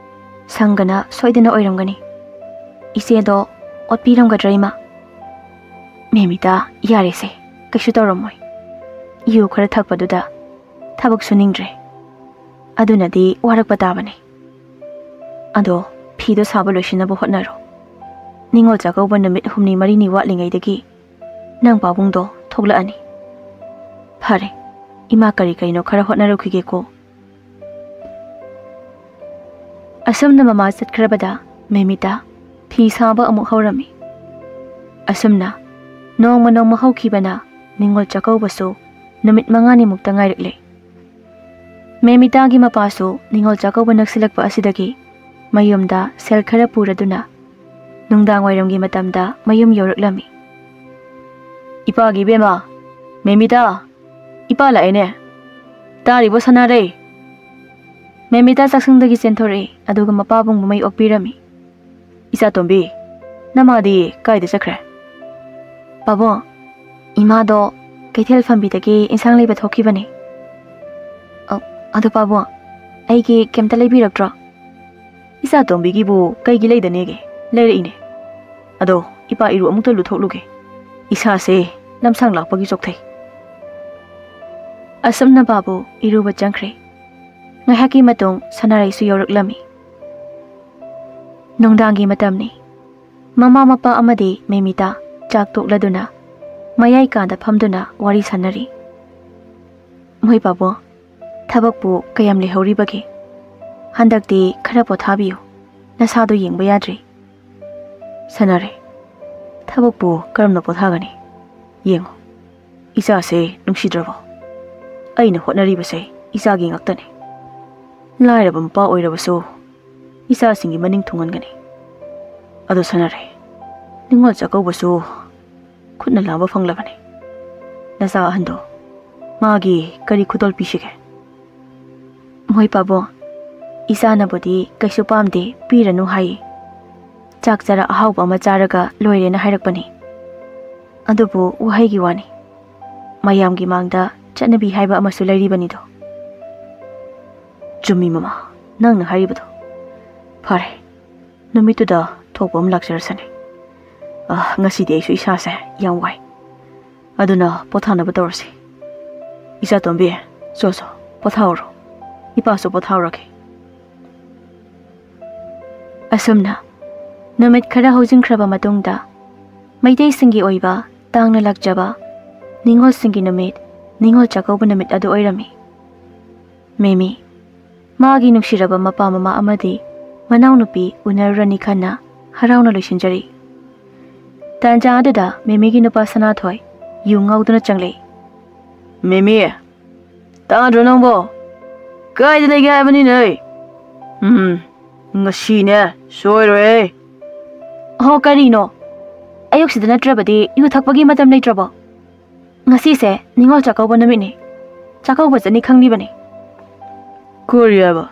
ꯁꯪꯒꯅ ꯁꯣꯏꯗꯅ ꯑꯣꯏꯔꯝꯒꯅꯤ꯫ ꯏꯆꯦꯗꯣ ꯑꯣꯠꯄꯤꯔꯝꯒꯗ꯭ꯔꯥ ꯏꯃꯥ?" "ꯃꯦꯃꯤꯇꯥ, ꯌꯥꯔꯦꯁꯦ, ꯀꯩꯁꯨ ꯇꯧꯔꯝꯃꯣꯏ꯫ ꯌꯨ ꯈꯔ ꯊꯛꯄꯗꯨꯗ ꯊꯕꯛ ꯁꯨꯅꯤꯡꯗ꯭ꯔꯦ꯫ ꯑꯗꯨꯅꯗꯤ ꯋꯥꯔꯛꯄ ꯇꯥꯕꯅꯤ꯫ ꯑꯗꯣ ꯐꯤꯗꯣ ꯁꯥꯕ ꯂꯣꯏꯁꯤꯟꯅꯕ ꯍꯣꯠꯅꯔꯣ꯫ ꯅꯤꯉꯣꯜ ꯆꯥꯛꯀꯧꯕ ꯅꯨꯃꯤꯠ ꯍꯨꯝꯅꯤ ꯃꯔꯤꯅꯤ ꯋꯥꯠꯂꯤꯉꯩꯗꯒꯤ ꯅꯪ ꯄꯥꯕꯨꯡꯗꯣ ꯊꯣꯛꯂꯛꯑꯅꯤ꯫ ꯐꯔꯦ, ꯏꯃꯥ ꯀꯔꯤ ꯀꯔꯤꯅꯣ ꯈꯔ ꯍꯣꯠꯅꯔꯨꯈꯤꯒꯦꯀꯣ꯫ ꯑꯁꯨꯝꯅ ꯃꯃꯥ ꯆꯠꯈ꯭ꯔꯕꯗ ꯃꯦꯃꯤꯇꯥ ꯐꯤ ꯁꯥꯕ ꯑꯃꯨꯛ ꯍꯧꯔꯝꯃꯤ꯫ ꯑꯁꯨꯝꯅ ꯅꯣꯡꯃ ꯅꯣꯡꯃ ꯍꯧꯈꯤꯕꯅ ꯅꯤꯉꯣꯜ ꯆꯥꯛꯀꯧꯕꯁꯨ ꯅꯨꯃꯤꯠ ꯃꯉꯥꯅꯤꯃꯨꯛꯇ ꯉꯥꯏꯔꯛꯂꯦ꯫ ꯃꯦꯃꯤꯇꯥꯒꯤ ꯃꯄꯥꯁꯨ ꯅꯤꯉꯣꯜ ꯆꯥꯛꯀꯧꯕ ꯅꯛꯁꯤꯜꯂꯛꯄ ꯑꯁꯤꯗꯒꯤ ꯃꯌꯨꯝꯗ ꯁꯦꯜ ꯈꯔ ꯄꯨꯔꯗꯨꯅ ꯅꯨꯡꯗꯥꯡ ꯋꯥꯏꯔꯝꯒꯤ ꯃꯇꯝꯗ ꯃꯌꯨꯝ ꯌꯧꯔꯛꯂꯝꯃꯤ꯫ "ꯏꯄꯥꯒꯤ ꯏꯕꯦꯝꯃ, ꯃꯦꯃꯤꯇꯥ, ꯏꯄꯥ ꯂꯥꯛꯑꯦꯅꯦ꯫ ꯇꯥꯔꯤꯕꯣ ꯁꯅꯥꯔꯩ?" ꯃꯦꯃꯤꯇꯥ ꯆꯥꯛꯁꯪꯗꯒꯤ ꯆꯦꯟꯊꯣꯔꯛꯏ, ꯑꯗꯨꯒ ꯃꯄꯥꯕꯨꯡꯕꯨ ꯃꯩ ꯑꯣꯛꯄꯤꯔꯝꯃꯤ꯫ "ꯏꯆꯥꯇꯣꯝꯕꯤ, ꯅꯃꯥꯗꯤ ꯀꯥꯏꯗ ꯆꯠꯈ꯭ꯔꯦ?" "ꯄꯥꯕꯨꯡ, ꯏꯃꯥꯗꯣ ꯀꯩꯊꯦꯜ ꯐꯝꯕꯤꯗꯒꯤ ꯏꯟꯁꯥꯡ ꯂꯩꯕ ꯊꯣꯛꯈꯤꯕꯅꯦ꯫ ꯑ, ꯑꯗꯣ ꯄꯥꯕꯨꯡ, ꯑꯩꯒꯤ ꯀꯩꯝꯇ ꯂꯩꯕꯤꯔꯛꯇ꯭ꯔꯣ?" "ꯏꯆꯥꯇꯣꯝꯕꯤꯒꯤꯕꯨ ꯀꯩꯒꯤ ꯂꯩꯗꯅꯦꯒꯦ? ꯂꯩꯔꯛꯏꯅꯦ꯫ ꯑꯗꯣ ꯏꯄꯥ ꯏꯔꯨ ꯑꯃꯨꯛꯇ ꯂꯨꯊꯣꯛꯂꯨꯒꯦ꯫ ꯏꯁꯥꯁꯦ ꯂꯝꯁꯥꯡ ꯂꯥꯛꯄꯒꯤ ꯆꯣꯛꯊꯩ꯫" ꯑꯁꯨꯝꯅ ꯕꯥꯕꯨ ꯏꯔꯨꯕ ꯆꯪꯈ꯭ꯔꯦ꯫ ꯉꯥꯏꯍꯥꯛꯀꯤ ꯃꯇꯨꯡ ꯁꯅꯥꯔꯩꯁꯨ ꯌꯧꯔꯛꯂꯝꯃꯤ꯫ ꯅꯨꯡꯗꯥꯡꯒꯤ ꯃꯇꯝꯅꯤ꯫ ꯃꯃꯥ ꯃꯄꯥ ꯑꯃꯗꯤ ꯃꯦꯃꯤꯇꯥ ꯆꯥꯛ ꯇꯣꯛꯂꯗꯨꯅ ꯃꯌꯥꯏ ꯀꯥꯗ ꯐꯝꯗꯨꯅ ꯋꯥꯔꯤ ꯁꯥꯟꯅꯔꯤ꯫ "ꯃꯣꯏ ꯄꯥꯕꯨꯡ, ꯊꯕꯛꯄꯨ ꯀꯌꯥꯝ ꯂꯩꯍꯧꯔꯤꯕꯒꯦ? ꯍꯟꯗꯛꯇꯤ ꯈꯔ ꯄꯣꯊꯥꯕꯤꯌꯨ, ꯅꯁꯥꯗꯣ ꯌꯦꯡꯕ ꯌꯥꯗ꯭ꯔꯤ꯫" "ꯁꯅꯥꯔꯩ, ꯊꯕꯛꯄꯨ ꯀꯔꯝꯅ ꯄꯣꯊꯥꯒꯅꯤ? ꯌꯦꯡꯉꯨ, ꯏꯆꯥꯁꯦ ꯅꯨꯡꯁꯤꯗ꯭ꯔꯕꯣ? ꯑꯩꯅ ꯍꯣꯠꯅꯔꯤꯕꯁꯦ ꯏꯆꯥꯒꯤ ꯉꯥꯛꯇꯅꯤ꯫ ꯂꯥꯏꯔꯕ ꯃꯄꯥ ꯑꯣꯏꯔꯕꯁꯨ ꯏꯆꯥꯁꯤꯡꯒꯤ ꯃꯅꯤꯡ ꯊꯨꯡꯍꯟꯒꯅꯤ꯫ ꯑꯗꯣ ꯁꯅꯥꯔꯩ, ꯅꯤꯉꯣꯜ ꯆꯥꯛꯀꯧꯕꯁꯨ ꯈꯨꯠꯅ ꯂꯥꯝꯕ ꯐꯪꯂꯕꯅꯤ꯫ ꯅꯆꯥ ꯑꯍꯟꯗꯣ, ꯃꯥꯒꯤ ꯀꯔꯤ ꯈꯨꯗꯣꯜ ꯄꯤꯁꯤꯒꯦ?" "ꯃꯣꯏ ꯄꯥꯕꯨꯡ, ꯏꯆꯥꯅꯕꯨꯗꯤ ꯀꯩꯁꯨ ꯄꯥꯝꯗꯦ, ꯄꯤꯔꯅꯨ ꯍꯥꯏꯌꯦ꯫ ꯆꯥꯛ ꯆꯔꯥ ꯑꯍꯥꯎꯕ ꯑꯃ ꯆꯥꯔꯒ ꯂꯣꯏꯔꯦꯅ ꯍꯥꯏꯔꯛꯄꯅꯤ꯫ ꯑꯗꯨꯕꯨ ꯋꯥꯍꯩꯒꯤ ꯋꯥꯅꯤ, ꯃꯌꯥꯝꯒꯤ ꯃꯥꯡꯗ ꯆꯠꯅꯕꯤ ꯍꯥꯏꯕ ꯑꯃꯁꯨ ꯂꯩꯔꯤꯕꯅꯤꯗꯣ꯫" "ꯆꯨꯝꯃꯤ ꯃꯃꯥ, ꯅꯪꯅ ꯍꯥꯏꯔꯤꯕꯗꯣ꯫ ꯐꯔꯦ, ꯅꯨꯃꯤꯠꯇꯨꯗ ꯊꯣꯛꯄ ꯑꯃ ꯂꯥꯛꯆꯔꯁꯅꯤ꯫ ꯑ, ꯉꯁꯤꯗꯤ ꯑꯩꯁꯨ ꯏꯁꯥꯁꯦ ꯌꯥꯝ ꯋꯥꯏ꯫ ꯑꯗꯨꯅ ꯄꯣꯊꯥꯅꯕ ꯇꯧꯔꯁꯤ꯫ ꯏꯆꯥꯇꯣꯝꯕꯤ, ꯆꯣ ꯆꯣ, ꯄꯣꯊꯥꯍꯧꯔꯣ꯫" ꯏꯄꯥꯁꯨ ꯄꯣꯊꯥꯎꯔꯒꯦ꯫ ꯑꯁꯨꯝꯅ ꯅꯨꯃꯤꯠ ꯈꯔ ꯍꯧꯖꯤꯟꯈ꯭ꯔꯕ ꯃꯇꯨꯡꯗ ꯃꯩꯇꯩꯁꯤꯡꯒꯤ ꯑꯣꯏꯕ ꯇꯥꯡꯅ ꯂꯥꯛꯆꯕ ꯅꯤꯉꯣꯜꯁꯤꯡꯒꯤ ꯅꯨꯃꯤꯠ, ꯅꯤꯉꯣꯜ ꯆꯥꯛꯀꯧꯕ ꯅꯨꯃꯤꯠ ꯑꯗꯨ ꯑꯣꯏꯔꯝꯃꯤ꯫ ꯃꯦꯃꯤ, ꯃꯥꯒꯤ ꯅꯨꯡꯁꯤꯔꯕ ꯃꯄꯥ ꯃꯃꯥ ꯑꯃꯗꯤ ꯃꯅꯥꯎꯅꯨꯄꯤ ꯎꯅꯔꯨꯔꯅꯤ ꯈꯟꯅ ꯍꯔꯥꯎꯅ ꯂꯣꯏꯁꯤꯟꯖꯔꯤ꯫ ꯇꯥꯟꯖꯥ ꯑꯗꯨꯗ ꯃꯦꯃꯤꯒꯤ ꯅꯨꯄꯥ ꯁꯅꯥꯊꯣꯏ ꯌꯨ ꯉꯥꯎꯗꯨꯅ ꯆꯪꯂꯛꯏ꯫ "ꯃꯦꯃꯤ, ꯇꯥꯗ꯭ꯔꯣ ꯅꯪꯕꯣ? ꯀꯥꯏꯗ ꯂꯩꯒꯦ ꯍꯥꯏꯕꯅꯤꯅꯦ? ꯎꯝ, ꯉꯁꯤꯅꯦ ꯁꯣꯏꯔꯣꯏ꯫ ꯍꯣ, ꯀꯔꯤꯅꯣ? ꯑꯌꯨꯛꯁꯤꯗ ꯅꯠꯇ꯭ꯔꯕꯗꯤ ꯌꯨ ꯊꯛꯄꯒꯤ ꯃꯇꯝ ꯂꯩꯇ꯭ꯔꯕꯣ? ꯉꯁꯤꯁꯦ ꯅꯤꯉꯣꯜ ꯆꯥꯛꯀꯧꯕ ꯅꯨꯃꯤꯠꯅꯤ꯫ ꯆꯥꯛꯀꯧꯕ ꯆꯠꯅꯤ ꯈꯪꯂꯤꯕꯅꯤ꯫" "ꯀꯔꯤ ꯍꯥꯏꯕ?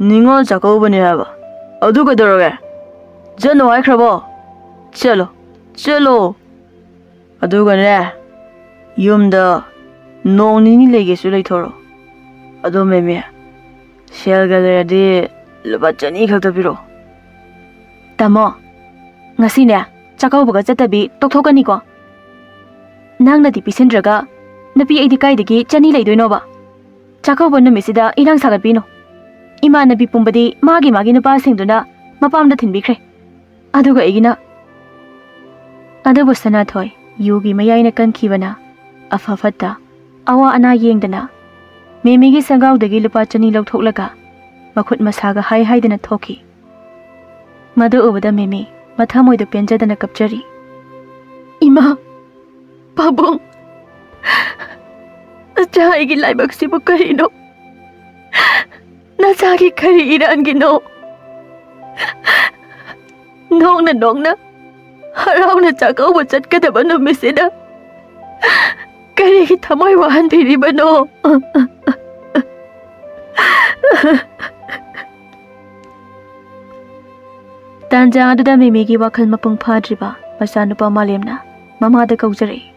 ꯅꯤꯉꯣꯜ ꯆꯥꯛꯀꯧꯕꯅꯤ ꯍꯥꯏꯕ? ꯑꯗꯨ ꯀꯩꯗꯧꯔꯒꯦ? ꯆꯠꯅꯣ ꯍꯥꯏꯈ꯭ꯔꯕꯣ? ꯆꯠꯂꯣ, ꯆꯠꯂꯣ꯫ ꯑꯗꯨꯒꯅꯦ, ꯌꯨꯝꯗ ꯅꯣꯡ ꯅꯤꯅꯤ ꯂꯩꯒꯦꯁꯨ ꯂꯩꯊꯣꯔꯛꯑꯣ꯫ ꯑꯗꯣ ꯃꯦꯃꯤ, ꯁꯦꯜꯒ ꯂꯩꯔꯗꯤ ꯂꯨꯄꯥ ꯆꯅꯤ ꯈꯛꯇ ꯄꯤꯔꯛꯑꯣ꯫" "ꯇꯥꯃꯣ, ꯉꯁꯤꯅꯦ ꯆꯥꯛꯀꯧꯕꯒ ꯆꯠꯇꯕꯤ ꯇꯣꯛꯊꯣꯛꯀꯅꯤꯀꯣ꯫ ꯅꯪꯅꯗꯤ ꯄꯤꯁꯤꯟꯗ꯭ꯔꯒ ꯅꯨꯄꯤ ꯑꯩꯗꯤ ꯀꯥꯏꯗꯒꯤ ꯆꯅꯤ ꯂꯩꯗꯣꯏꯅꯣꯕ? ꯆꯥꯛꯀꯧꯕ ꯅꯨꯃꯤꯠꯁꯤꯗ ꯏꯔꯥꯡ ꯁꯥꯒꯠꯄꯤꯅꯣ꯫ ꯏꯃꯥꯟꯅꯕꯤ ꯄꯨꯝꯕꯗꯤ ꯃꯥꯒꯤ ꯃꯥꯒꯤ ꯅꯨꯄꯥꯁꯤꯡꯗꯨꯅ ꯃꯄꯥꯝꯗ ꯊꯤꯟꯕꯤꯈ꯭ꯔꯦ꯫ ꯑꯗꯨꯒ ꯑꯩꯒꯤꯅ꯫" ꯑꯗꯨꯕꯨ ꯁꯅꯥꯊꯣꯏ ꯌꯨꯒꯤ ꯃꯌꯥꯏꯅ ꯀꯟꯈꯤꯕꯅ ꯑꯐ ꯐꯠꯇ, ꯑꯋꯥ ꯑꯅꯥ ꯌꯦꯡꯗꯅ ꯃꯦꯃꯤꯒꯤ ꯁꯪꯒꯥꯎꯗꯒꯤ ꯂꯨꯄꯥ ꯆꯅꯤ ꯂꯧꯊꯣꯛꯂꯒ ꯃꯈꯨꯠ ꯃꯁꯥꯒ ꯍꯥꯏ ꯍꯥꯏꯗꯅ ꯊꯣꯛꯈꯤ꯫ ꯃꯗꯨ ꯎꯕꯗ ꯃꯦꯃꯤ ꯃꯊꯃꯣꯏꯗ ꯄꯦꯟꯖꯗꯅ ꯀꯞꯆꯔꯤ꯫ "ꯏꯃꯥ, ꯄꯥꯕꯨꯡ, ꯅꯆꯥ ꯑꯩꯒꯤ ꯂꯥꯏꯕꯛꯁꯤꯕꯨ ꯀꯔꯤꯅꯣ? ꯅꯆꯥꯒꯤ ꯀꯔꯤ ꯏꯔꯥꯟꯒꯤꯅꯣ? ꯅꯣꯡꯅ ꯅꯣꯡꯅ ꯍꯔꯥꯎꯅ ꯆꯥꯛꯀꯧꯕ ꯆꯠꯀꯗꯕ ꯅꯨꯃꯤꯠꯁꯤꯗ ꯀꯔꯤꯒꯤ ꯊꯃꯣꯏ ꯋꯥꯍꯟꯕꯤꯔꯤꯕꯅꯣ?" ꯇꯥꯟꯖꯥ ꯑꯗꯨꯗ ꯃꯦꯃꯤꯒꯤ ꯋꯥꯈꯜ ꯃꯄꯨꯡ ꯐꯥꯗ꯭ꯔꯤꯕ ꯃꯆꯥꯅꯨꯄꯥ ꯃꯥꯂꯦꯝꯅ ꯃꯃꯥꯗ ꯀꯧꯖꯔꯛꯏ꯫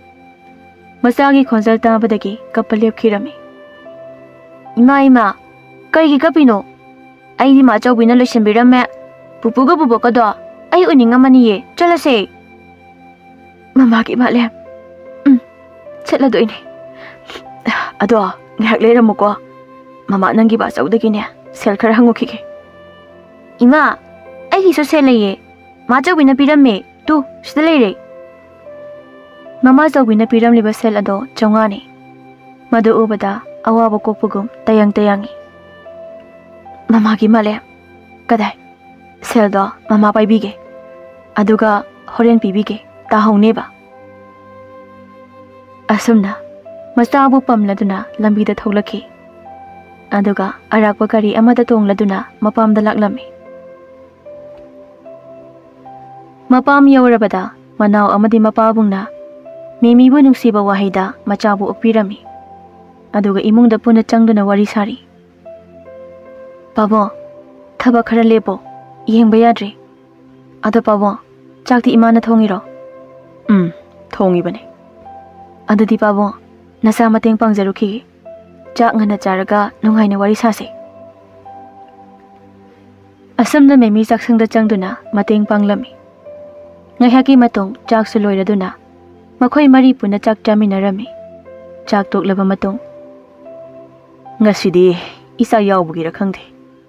ꯃꯆꯥꯒꯤ ꯈꯣꯟꯖꯦꯜ ꯇꯥꯕꯗꯒꯤ ꯀꯞꯄ ꯂꯦꯞꯈꯤꯔꯝꯃꯤ꯫ "ꯏꯃꯥ, ꯏꯃꯥ, ꯀꯩꯒꯤ ꯀꯞꯄꯤꯅꯣ? ꯑꯩꯗꯤ ꯃꯥꯆꯧꯕꯤꯅ ꯂꯣꯏꯁꯤꯟꯕꯤꯔꯝꯃꯦ꯫ ꯄꯨꯄꯨꯒ ꯄꯨꯕꯣꯛꯀꯗꯣ ꯑꯩ ꯎꯅꯤꯡꯉꯝꯃꯅꯤꯌꯦ꯫ ꯆꯠꯂꯁꯦ꯫" "ꯃꯃꯥꯒꯤ ꯃꯥꯂꯦꯝ, ꯎꯝ, ꯆꯠꯂꯗꯣꯏꯅꯦ꯫ ꯑꯗꯣ ꯉꯥꯏꯍꯥꯛ ꯂꯩꯔꯝꯃꯨꯀꯣ꯫ ꯃꯃꯥ, ꯅꯪꯒꯤ ꯕꯥꯆꯧꯗꯒꯤꯅꯦ ꯁꯦꯜ ꯈꯔ ꯍꯪꯉꯨꯈꯤꯒꯦ꯫ ꯏꯃꯥ, ꯑꯩꯒꯤꯁꯨ ꯁꯦꯜ ꯂꯩꯌꯦ꯫ ꯃꯥꯆꯧꯕꯤꯅ ꯄꯤꯔꯝꯃꯦ꯫ ꯇꯨ, ꯁꯤꯗ ꯂꯩꯔꯦ꯫ ꯃꯃꯥꯆꯧꯕꯤꯅ ꯄꯤꯔꯝꯂꯤꯕ ꯁꯦꯜ ꯑꯗꯣ ꯆꯥꯝꯃꯉꯥꯅꯤ꯫ ꯃꯗꯨ ꯎꯕꯗ ꯑꯋꯥꯕ ꯀꯣꯛꯄꯒꯨꯝ ꯇꯌꯥꯡ ꯇꯌꯥꯡꯉꯤ꯫ ꯃꯃꯥꯒꯤ ꯃꯥꯂꯦꯝ꯫ ꯀꯗꯥꯏ? ꯁꯦꯜꯗꯣ ꯃꯃꯥ ꯄꯥꯏꯕꯤꯒꯦ꯫ ꯑꯗꯨꯒ ꯍꯣꯔꯦꯟ ꯄꯤꯕꯤꯒꯦ꯫ ꯇꯥꯍꯧꯅꯦꯕ꯫ ꯑꯁꯨꯝꯅ ꯃꯆꯥꯕꯨ ꯄꯝꯂꯗꯨꯅ ꯂꯝꯕꯤꯗ ꯊꯣꯛꯂꯛꯈꯤ꯫ ꯑꯗꯨꯒ ꯑꯔꯥꯛꯄ ꯒꯥꯔꯤ ꯑꯃꯗ ꯇꯣꯡꯂꯗꯨꯅ ꯃꯄꯥꯝꯗ ꯂꯥꯛꯂꯝꯃꯤ꯫ ꯃꯄꯥꯝ ꯌꯧꯔꯕꯗ ꯃꯅꯥꯎ ꯑꯃꯗꯤ ꯃꯄꯥꯕꯨꯡꯅ ꯃꯦꯃꯤꯕꯨ ꯅꯨꯡꯁꯤꯕ ꯋꯥꯍꯩꯗ ꯃꯆꯥꯕꯨ ꯑꯣꯛꯄꯤꯔꯝꯃꯤ꯫ ꯑꯗꯨꯒ ꯏꯃꯨꯡꯗ ꯄꯨꯟꯅ ꯆꯪꯗꯨꯅ ꯋꯥꯔꯤ ꯁꯥꯔꯤ꯫ "ꯄꯥꯕꯨꯡ, ꯊꯕꯛ ꯈꯔ ꯂꯦꯞꯄꯣ, ꯌꯦꯡꯕ ꯌꯥꯗ꯭ꯔꯦ꯫ ꯑꯗꯣ ꯄꯥꯕꯨꯡ, ꯆꯥꯛꯇꯤ ꯏꯃꯥꯅ ꯊꯣꯡꯉꯤꯔꯣ?" "ꯎꯝ, ꯊꯣꯡꯉꯤꯕꯅꯦ꯫" "ꯑꯗꯨꯗꯤ ꯄꯥꯕꯨꯡ, ꯅꯆꯥ ꯃꯇꯦꯡ ꯄꯥꯡꯖꯔꯨꯈꯤꯒꯦ꯫ ꯆꯥꯛ ꯉꯟꯅ ꯆꯥꯔꯒ ꯅꯨꯡꯉꯥꯏꯅ ꯋꯥꯔꯤ ꯁꯥꯁꯦ꯫" ꯑꯁꯨꯝꯅ ꯃꯦꯃꯤ ꯆꯥꯛꯁꯪꯗ ꯆꯪꯗꯨꯅ ꯃꯇꯦꯡ ꯄꯥꯡꯂꯝꯃꯤ꯫ ꯉꯥꯏꯍꯥꯛꯀꯤ ꯃꯇꯨꯡ ꯆꯥꯛꯁꯨ ꯂꯣꯏꯔꯗꯨꯅ ꯃꯈꯣꯏ ꯃꯔꯤ ꯄꯨꯟꯅ ꯆꯥꯛ ꯆꯥꯃꯤꯟꯅꯔꯝꯃꯤ꯫ ꯆꯥꯛ ꯇꯣꯛꯂꯕ ꯃꯇꯨꯡ, "ꯉꯁꯤꯗꯤ ꯏꯆꯥ ꯌꯥꯎꯕꯒꯤꯔ ꯈꯪꯗꯦ,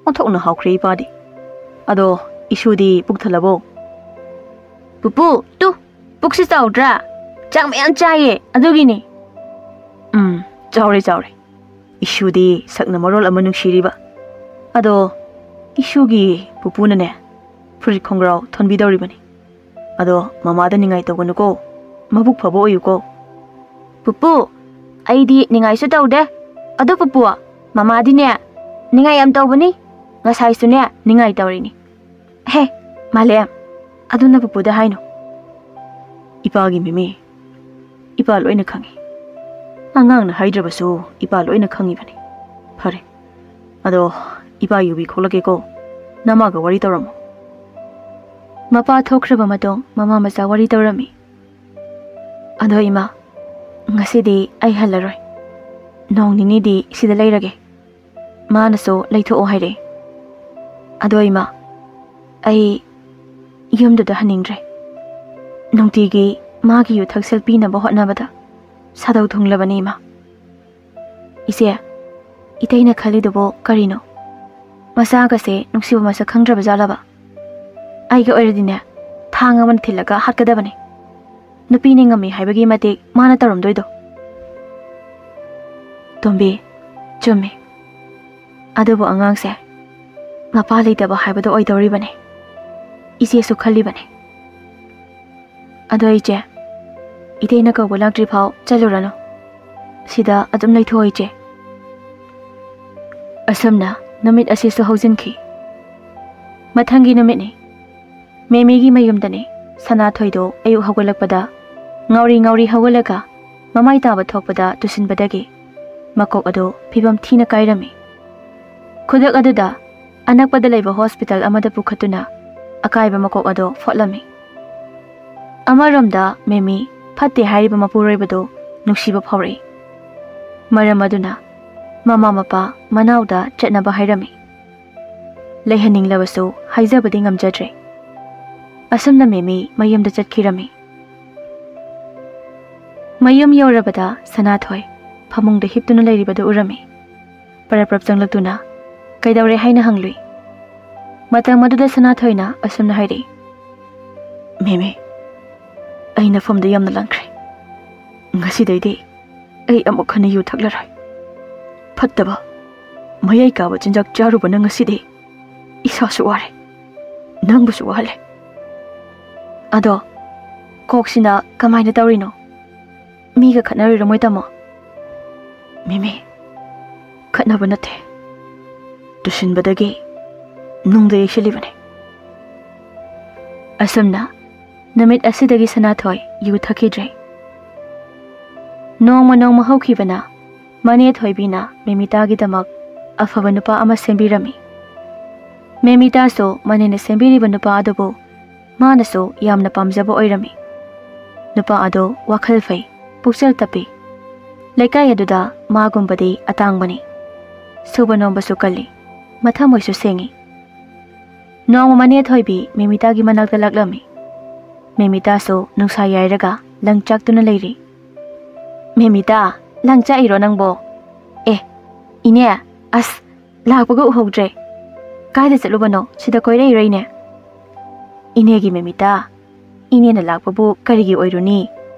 ꯑꯣꯟꯊꯣꯛꯅ ꯍꯥꯎꯈ꯭ꯔꯦ ꯏꯄꯥꯗꯤ꯫ ꯑꯗꯣ ꯏꯁꯨꯗꯤ ꯄꯨꯛ ꯊꯜꯂꯕꯣ?" "ꯄꯨꯄꯨ, ꯇꯨ, ꯄꯨꯛꯁꯤ ꯆꯥꯎꯗ꯭ꯔꯥ? ꯆꯥꯛ ꯃꯌꯥꯝ ꯆꯥꯏꯌꯦ, ꯑꯗꯨꯒꯤꯅꯦ꯫" "ꯎꯝ, ꯆꯥꯎꯔꯦ, ꯆꯥꯎꯔꯦ꯫ ꯏꯁꯨꯗꯤ ꯁꯛꯅ ꯃꯔꯣꯜ ꯑꯃ ꯅꯨꯡꯁꯤꯔꯤꯕ꯫ ꯑꯗꯣ ꯏꯁꯨꯒꯤ ꯄꯨꯄꯨꯅꯅꯦ, ꯐꯨꯔꯤꯠ ꯈꯣꯡꯒ꯭ꯔꯥꯎ ꯊꯣꯟꯕꯤꯗꯧꯔꯤꯕꯅꯤ꯫ ꯑꯗꯣ ꯃꯃꯥꯗ ꯅꯤꯡꯉꯥꯏ ꯇꯧꯒꯅꯨꯀꯣ, ꯃꯕꯨꯛ ꯐꯕ ꯑꯣꯏꯌꯨꯀꯣ꯫" "ꯄꯨꯄꯨ, ꯑꯩꯗꯤ ꯅꯤꯡꯉꯥꯏꯁꯨ ꯇꯧꯗꯦ꯫ ꯑꯗꯣ ꯄꯨꯄꯨ, ꯃꯃꯥꯗꯤꯅꯦ ꯅꯤꯡꯉꯥꯏ ꯌꯥꯝ ꯇꯧꯕꯅꯤ꯫ ꯉꯁꯥꯏꯁꯨꯅꯦ ꯅꯤꯡꯉꯥꯏ ꯇꯧꯔꯤꯅꯤ꯫" "ꯍꯦ, ꯃꯥꯂꯦꯝ, ꯑꯗꯨꯅ ꯄꯨꯄꯨꯗ ꯍꯥꯏꯅꯨ꯫" "ꯏꯄꯥꯒꯤ ꯃꯦꯃꯤ, ꯏꯄꯥ ꯂꯣꯏꯅ ꯈꯪꯉꯤ꯫ ꯑꯉꯥꯡꯅ ꯍꯥꯏꯗ꯭ꯔꯕꯁꯨ ꯏꯄꯥ ꯂꯣꯏꯅ ꯈꯪꯉꯤꯕꯅꯤ꯫ ꯐꯔꯦ, ꯑꯗꯣ ꯏꯄꯥ ꯌꯨꯕꯤ ꯈꯣꯛꯂꯛꯀꯦꯀꯣ, ꯅꯃꯥꯒ ꯋꯥꯔꯤ ꯇꯧꯔꯝꯃꯣ꯫" ꯃꯄꯥ ꯊꯣꯛꯈ꯭ꯔꯕ ꯃꯇꯨꯡ ꯃꯃꯥ ꯃꯆꯥ ꯋꯥꯔꯤ ꯇꯧꯔꯝꯃꯤ꯫ "ꯑꯗꯣ ꯏꯃꯥ, ꯉꯁꯤꯗꯤ ꯑꯩ ꯍꯜꯂꯔꯣꯏ꯫ ꯅꯣꯡ ꯅꯤꯅꯤꯗꯤ ꯁꯤꯗ ꯂꯩꯔꯒꯦ꯫ ꯃꯥꯅꯁꯨ ꯂꯩꯊꯣꯛꯑꯣ ꯍꯥꯏꯔꯛꯑꯦ꯫ ꯑꯗꯣ ꯏꯃꯥ, ꯑꯩ ꯌꯨꯝꯗꯨꯗ ꯍꯟꯅꯤꯡꯗ꯭ꯔꯦ꯫ ꯅꯨꯡꯇꯤꯒꯤ ꯃꯥꯒꯤ ꯌꯨ ꯊꯛꯁꯦꯜ ꯄꯤꯅꯕ ꯍꯣꯠꯅꯕꯗ ꯁꯥꯗꯧ ꯊꯨꯡꯂꯕꯅꯤ ꯏꯃꯥ꯫" "ꯏꯆꯦ, ꯏꯇꯩꯅ ꯈꯜꯂꯤꯗꯨꯕꯨ ꯀꯔꯤꯅꯣ? ꯃꯆꯥꯒꯁꯦ ꯅꯨꯡꯁꯤꯕ ꯃꯁꯛ ꯈꯪꯗ꯭ꯔꯕ ꯖꯥꯠꯂꯕ? ꯑꯩꯒꯤ ꯑꯣꯏꯔꯗꯤꯅꯦ, ꯊꯥꯡ ꯑꯃꯅ ꯊꯤꯜꯂꯒ ꯍꯥꯠꯀꯗꯕꯅꯦ꯫ ꯅꯨꯄꯤꯅ ꯉꯝꯃꯤ ꯍꯥꯏꯕꯒꯤ ꯃꯇꯤꯛ ꯃꯥꯅ ꯇꯧꯔꯝꯗꯣꯏꯗꯣ꯫ ꯇꯣꯝꯕꯤ, ꯆꯨꯝꯃꯤ꯫ ꯑꯗꯨꯕꯨ ꯑꯉꯥꯡꯁꯦ ꯃꯄꯥ ꯂꯩꯇꯕ ꯍꯥꯏꯕꯗꯣ ꯑꯣꯏꯗꯧꯔꯤꯕꯅꯦ꯫ ꯏꯆꯦꯁꯨ ꯈꯜꯂꯤꯕꯅꯦ꯫ ꯑꯗꯣ ꯏꯆꯦ, ꯏꯇꯩꯅ ꯀꯧꯕ ꯂꯥꯛꯇ꯭ꯔꯤ ꯐꯥꯎ ꯆꯠꯂꯨꯔꯅꯨ꯫ ꯁꯤꯗ ꯑꯗꯨꯝ ꯂꯩꯊꯣꯛꯑꯣ ꯏꯆꯦ꯫ ꯑꯁꯨꯝꯅ ꯅꯨꯃꯤꯠ ꯑꯁꯤꯁꯨ ꯍꯧꯖꯤꯟꯈꯤ꯫ ꯃꯊꯪꯒꯤ ꯅꯨꯃꯤꯠꯅꯤ꯫ ꯃꯦꯃꯤꯒꯤ ꯃꯌꯨꯝꯗꯅꯤ꯫ ꯁꯅꯥꯊꯣꯏꯗꯣ ꯑꯌꯨꯛ ꯍꯧꯒꯠꯂꯛꯄꯗ ꯉꯥꯎꯔꯤ ꯉꯥꯎꯔꯤ ꯍꯧꯒꯠꯂꯒ ꯃꯃꯥꯏ ꯇꯥꯕ ꯊꯣꯛꯄꯗ ꯇꯨꯁꯤꯟꯕꯗꯒꯤ ꯃꯀꯣꯛ ꯑꯗꯨ ꯐꯤꯕꯝ ꯊꯤꯅ ꯀꯥꯏꯔꯝꯃꯤ꯫ ꯈꯨꯗꯛ ꯑꯗꯨꯗ ꯑꯅꯛꯄꯗ ꯂꯩꯕ ꯍꯣꯁꯄꯤꯇꯥꯜ ꯑꯃꯗ ꯄꯨꯈꯠꯇꯨꯅ ꯑꯀꯥꯏꯕ ꯃꯀꯣꯛ ꯑꯗꯨ ꯐꯣꯠꯂꯝꯃꯤ꯫ ꯑꯃꯔꯣꯝꯗ ꯃꯦꯃꯤ ꯐꯠꯇꯦ ꯍꯥꯏꯔꯤꯕ ꯃꯄꯨꯔꯣꯏꯕꯗꯨ ꯅꯨꯡꯁꯤꯕ ꯐꯥꯎꯔꯛꯏ꯫ ꯃꯔꯝ ꯑꯗꯨꯅ ꯃꯃꯥ ꯃꯄꯥ ꯃꯅꯥꯎꯗ ꯆꯠꯅꯕ ꯍꯥꯏꯔꯝꯃꯤ꯫ ꯂꯩꯍꯟꯅꯤꯡꯂꯕꯁꯨ ꯍꯥꯏꯖꯕꯗꯤ ꯉꯝꯖꯗ꯭ꯔꯦ꯫ ꯑꯁꯨꯝꯅ ꯃꯦꯃꯤ ꯃꯌꯨꯝꯗ ꯆꯠꯈꯤꯔꯝꯃꯤ꯫ ꯃꯌꯨꯝ ꯌꯧꯔꯕꯗ ꯁꯅꯥꯊꯣꯏ ꯐꯃꯨꯡꯗ ꯍꯤꯞꯇꯨꯅ ꯂꯩꯔꯤꯕꯗꯨ ꯎꯔꯝꯃꯤ꯫ ꯄꯔꯞ ꯄꯔꯞ ꯆꯪꯂꯛꯇꯨꯅ ꯀꯩꯗꯧꯔꯦ ꯍꯥꯏꯅ ꯍꯪꯂꯨꯏ꯫ ꯃꯇꯝ ꯑꯗꯨꯗ ꯁꯅꯥꯊꯣꯏꯅ ꯑꯁꯨꯝꯅ ꯍꯥꯏꯔꯛꯏ, "ꯃꯦꯃꯤ, ꯑꯩ ꯅꯐꯝꯗ ꯌꯥꯝꯅ ꯂꯪꯈ꯭ꯔꯦ꯫ ꯉꯁꯤꯗꯩꯗꯤ ꯑꯩ ꯑꯃꯨꯛ ꯍꯟꯅ ꯌꯨ ꯊꯛꯂꯔꯣꯏ꯫ ꯐꯠꯇꯕ, ꯃꯌꯥꯏ ꯀꯥꯕ ꯆꯤꯟꯖꯥꯛ ꯆꯥꯔꯨꯕꯅ ꯉꯁꯤꯗꯤ ꯏꯁꯥꯁꯨ ꯋꯥꯔꯦ, ꯅꯪꯕꯨꯁꯨ ꯋꯥꯍꯜꯂꯦ꯫ ꯑꯗꯣ ꯀꯣꯛꯁꯤꯅ ꯀꯃꯥꯏꯅ ꯇꯧꯔꯤꯅꯣ? ꯃꯤꯒ ꯈꯠꯅꯔꯨꯔꯃꯣꯏ ꯇꯥꯃꯣ?" "ꯃꯦꯃꯤ, ꯈꯠꯅꯕ ꯅꯠꯇꯦ꯫ ꯇꯨꯁꯤꯟꯕꯗꯒꯤ ꯅꯨꯡꯗ ꯌꯩꯁꯤꯜꯂꯤꯕꯅꯤ꯫" ꯑꯁꯨꯝꯅ ꯅꯨꯃꯤꯠ ꯑꯁꯤꯗꯒꯤ ꯁꯅꯥꯊꯣꯏ ꯌꯨ ꯊꯛꯈꯤꯗ꯭ꯔꯦ꯫ ꯅꯣꯡꯃ ꯅꯣꯡꯃ ꯍꯧꯈꯤꯕꯅ ꯃꯅꯦ ꯊꯣꯏꯕꯤꯅ ꯃꯦꯃꯤꯇꯥꯒꯤꯗꯃꯛ ꯑꯐꯕ ꯅꯨꯄꯥ ꯑꯃ ꯁꯦꯝꯕꯤꯔꯝꯃꯤ꯫ ꯃꯦꯃꯤꯇꯥꯁꯨ ꯃꯅꯦꯅ ꯁꯦꯝꯕꯤꯔꯤꯕ ꯅꯨꯄꯥ ꯑꯗꯨꯕꯨ ꯃꯥꯅꯁꯨ ꯌꯥꯝꯅ ꯄꯥꯝꯖꯕ ꯑꯣꯏꯔꯝꯃꯤ꯫ ꯅꯨꯄꯥ ꯑꯗꯨ ꯋꯥꯈꯜ ꯐꯩ, ꯄꯨꯛꯆꯦꯜ ꯇꯞꯄꯤ꯫ ꯂꯩꯀꯥꯏ ꯑꯗꯨꯗ ꯃꯥꯒꯨꯝꯕꯗꯤ ꯑꯇꯥꯡꯕꯅꯤ꯫ ꯁꯨꯕ ꯅꯣꯝꯕꯁꯨ ꯀꯜꯂꯤ, ꯃꯊꯃꯣꯏꯁꯨ ꯁꯦꯡꯉꯤ꯫ ꯅꯣꯡꯃ ꯃꯅꯦ ꯊꯣꯏꯕꯤ ꯃꯦꯃꯤꯇꯥꯒꯤ ꯃꯅꯥꯛꯇ ꯂꯥꯛꯂꯝꯃꯤ꯫ ꯃꯦꯃꯤꯇꯥꯁꯨ ꯅꯨꯡꯁꯥ ꯌꯥꯏꯔꯒ ꯂꯪ ꯆꯥꯛꯇꯨꯅ ꯂꯩꯔꯤ꯫ "ꯃꯦꯃꯤꯇꯥ, ꯂꯪ ꯆꯥꯛꯏꯔꯣ ꯅꯪꯕꯣ? ꯑꯦ, "ꯏꯅꯦ, ꯑꯁ, ꯂꯥꯛꯄꯒ ꯎꯍꯧꯗ꯭ꯔꯦ꯫ ꯀꯥꯏꯗ ꯆꯠꯂꯨꯕꯅꯣ? ꯁꯤꯗ ꯀꯣꯏꯔꯛꯏꯔꯣ ꯏꯅꯦ?" "ꯏꯅꯦꯒꯤ ꯃꯦꯃꯤꯇꯥ, ꯏꯅꯦꯅ ꯂꯥꯛꯄꯕꯨ ꯀꯔꯤꯒꯤ ꯑꯣꯏꯔꯨꯅꯤ?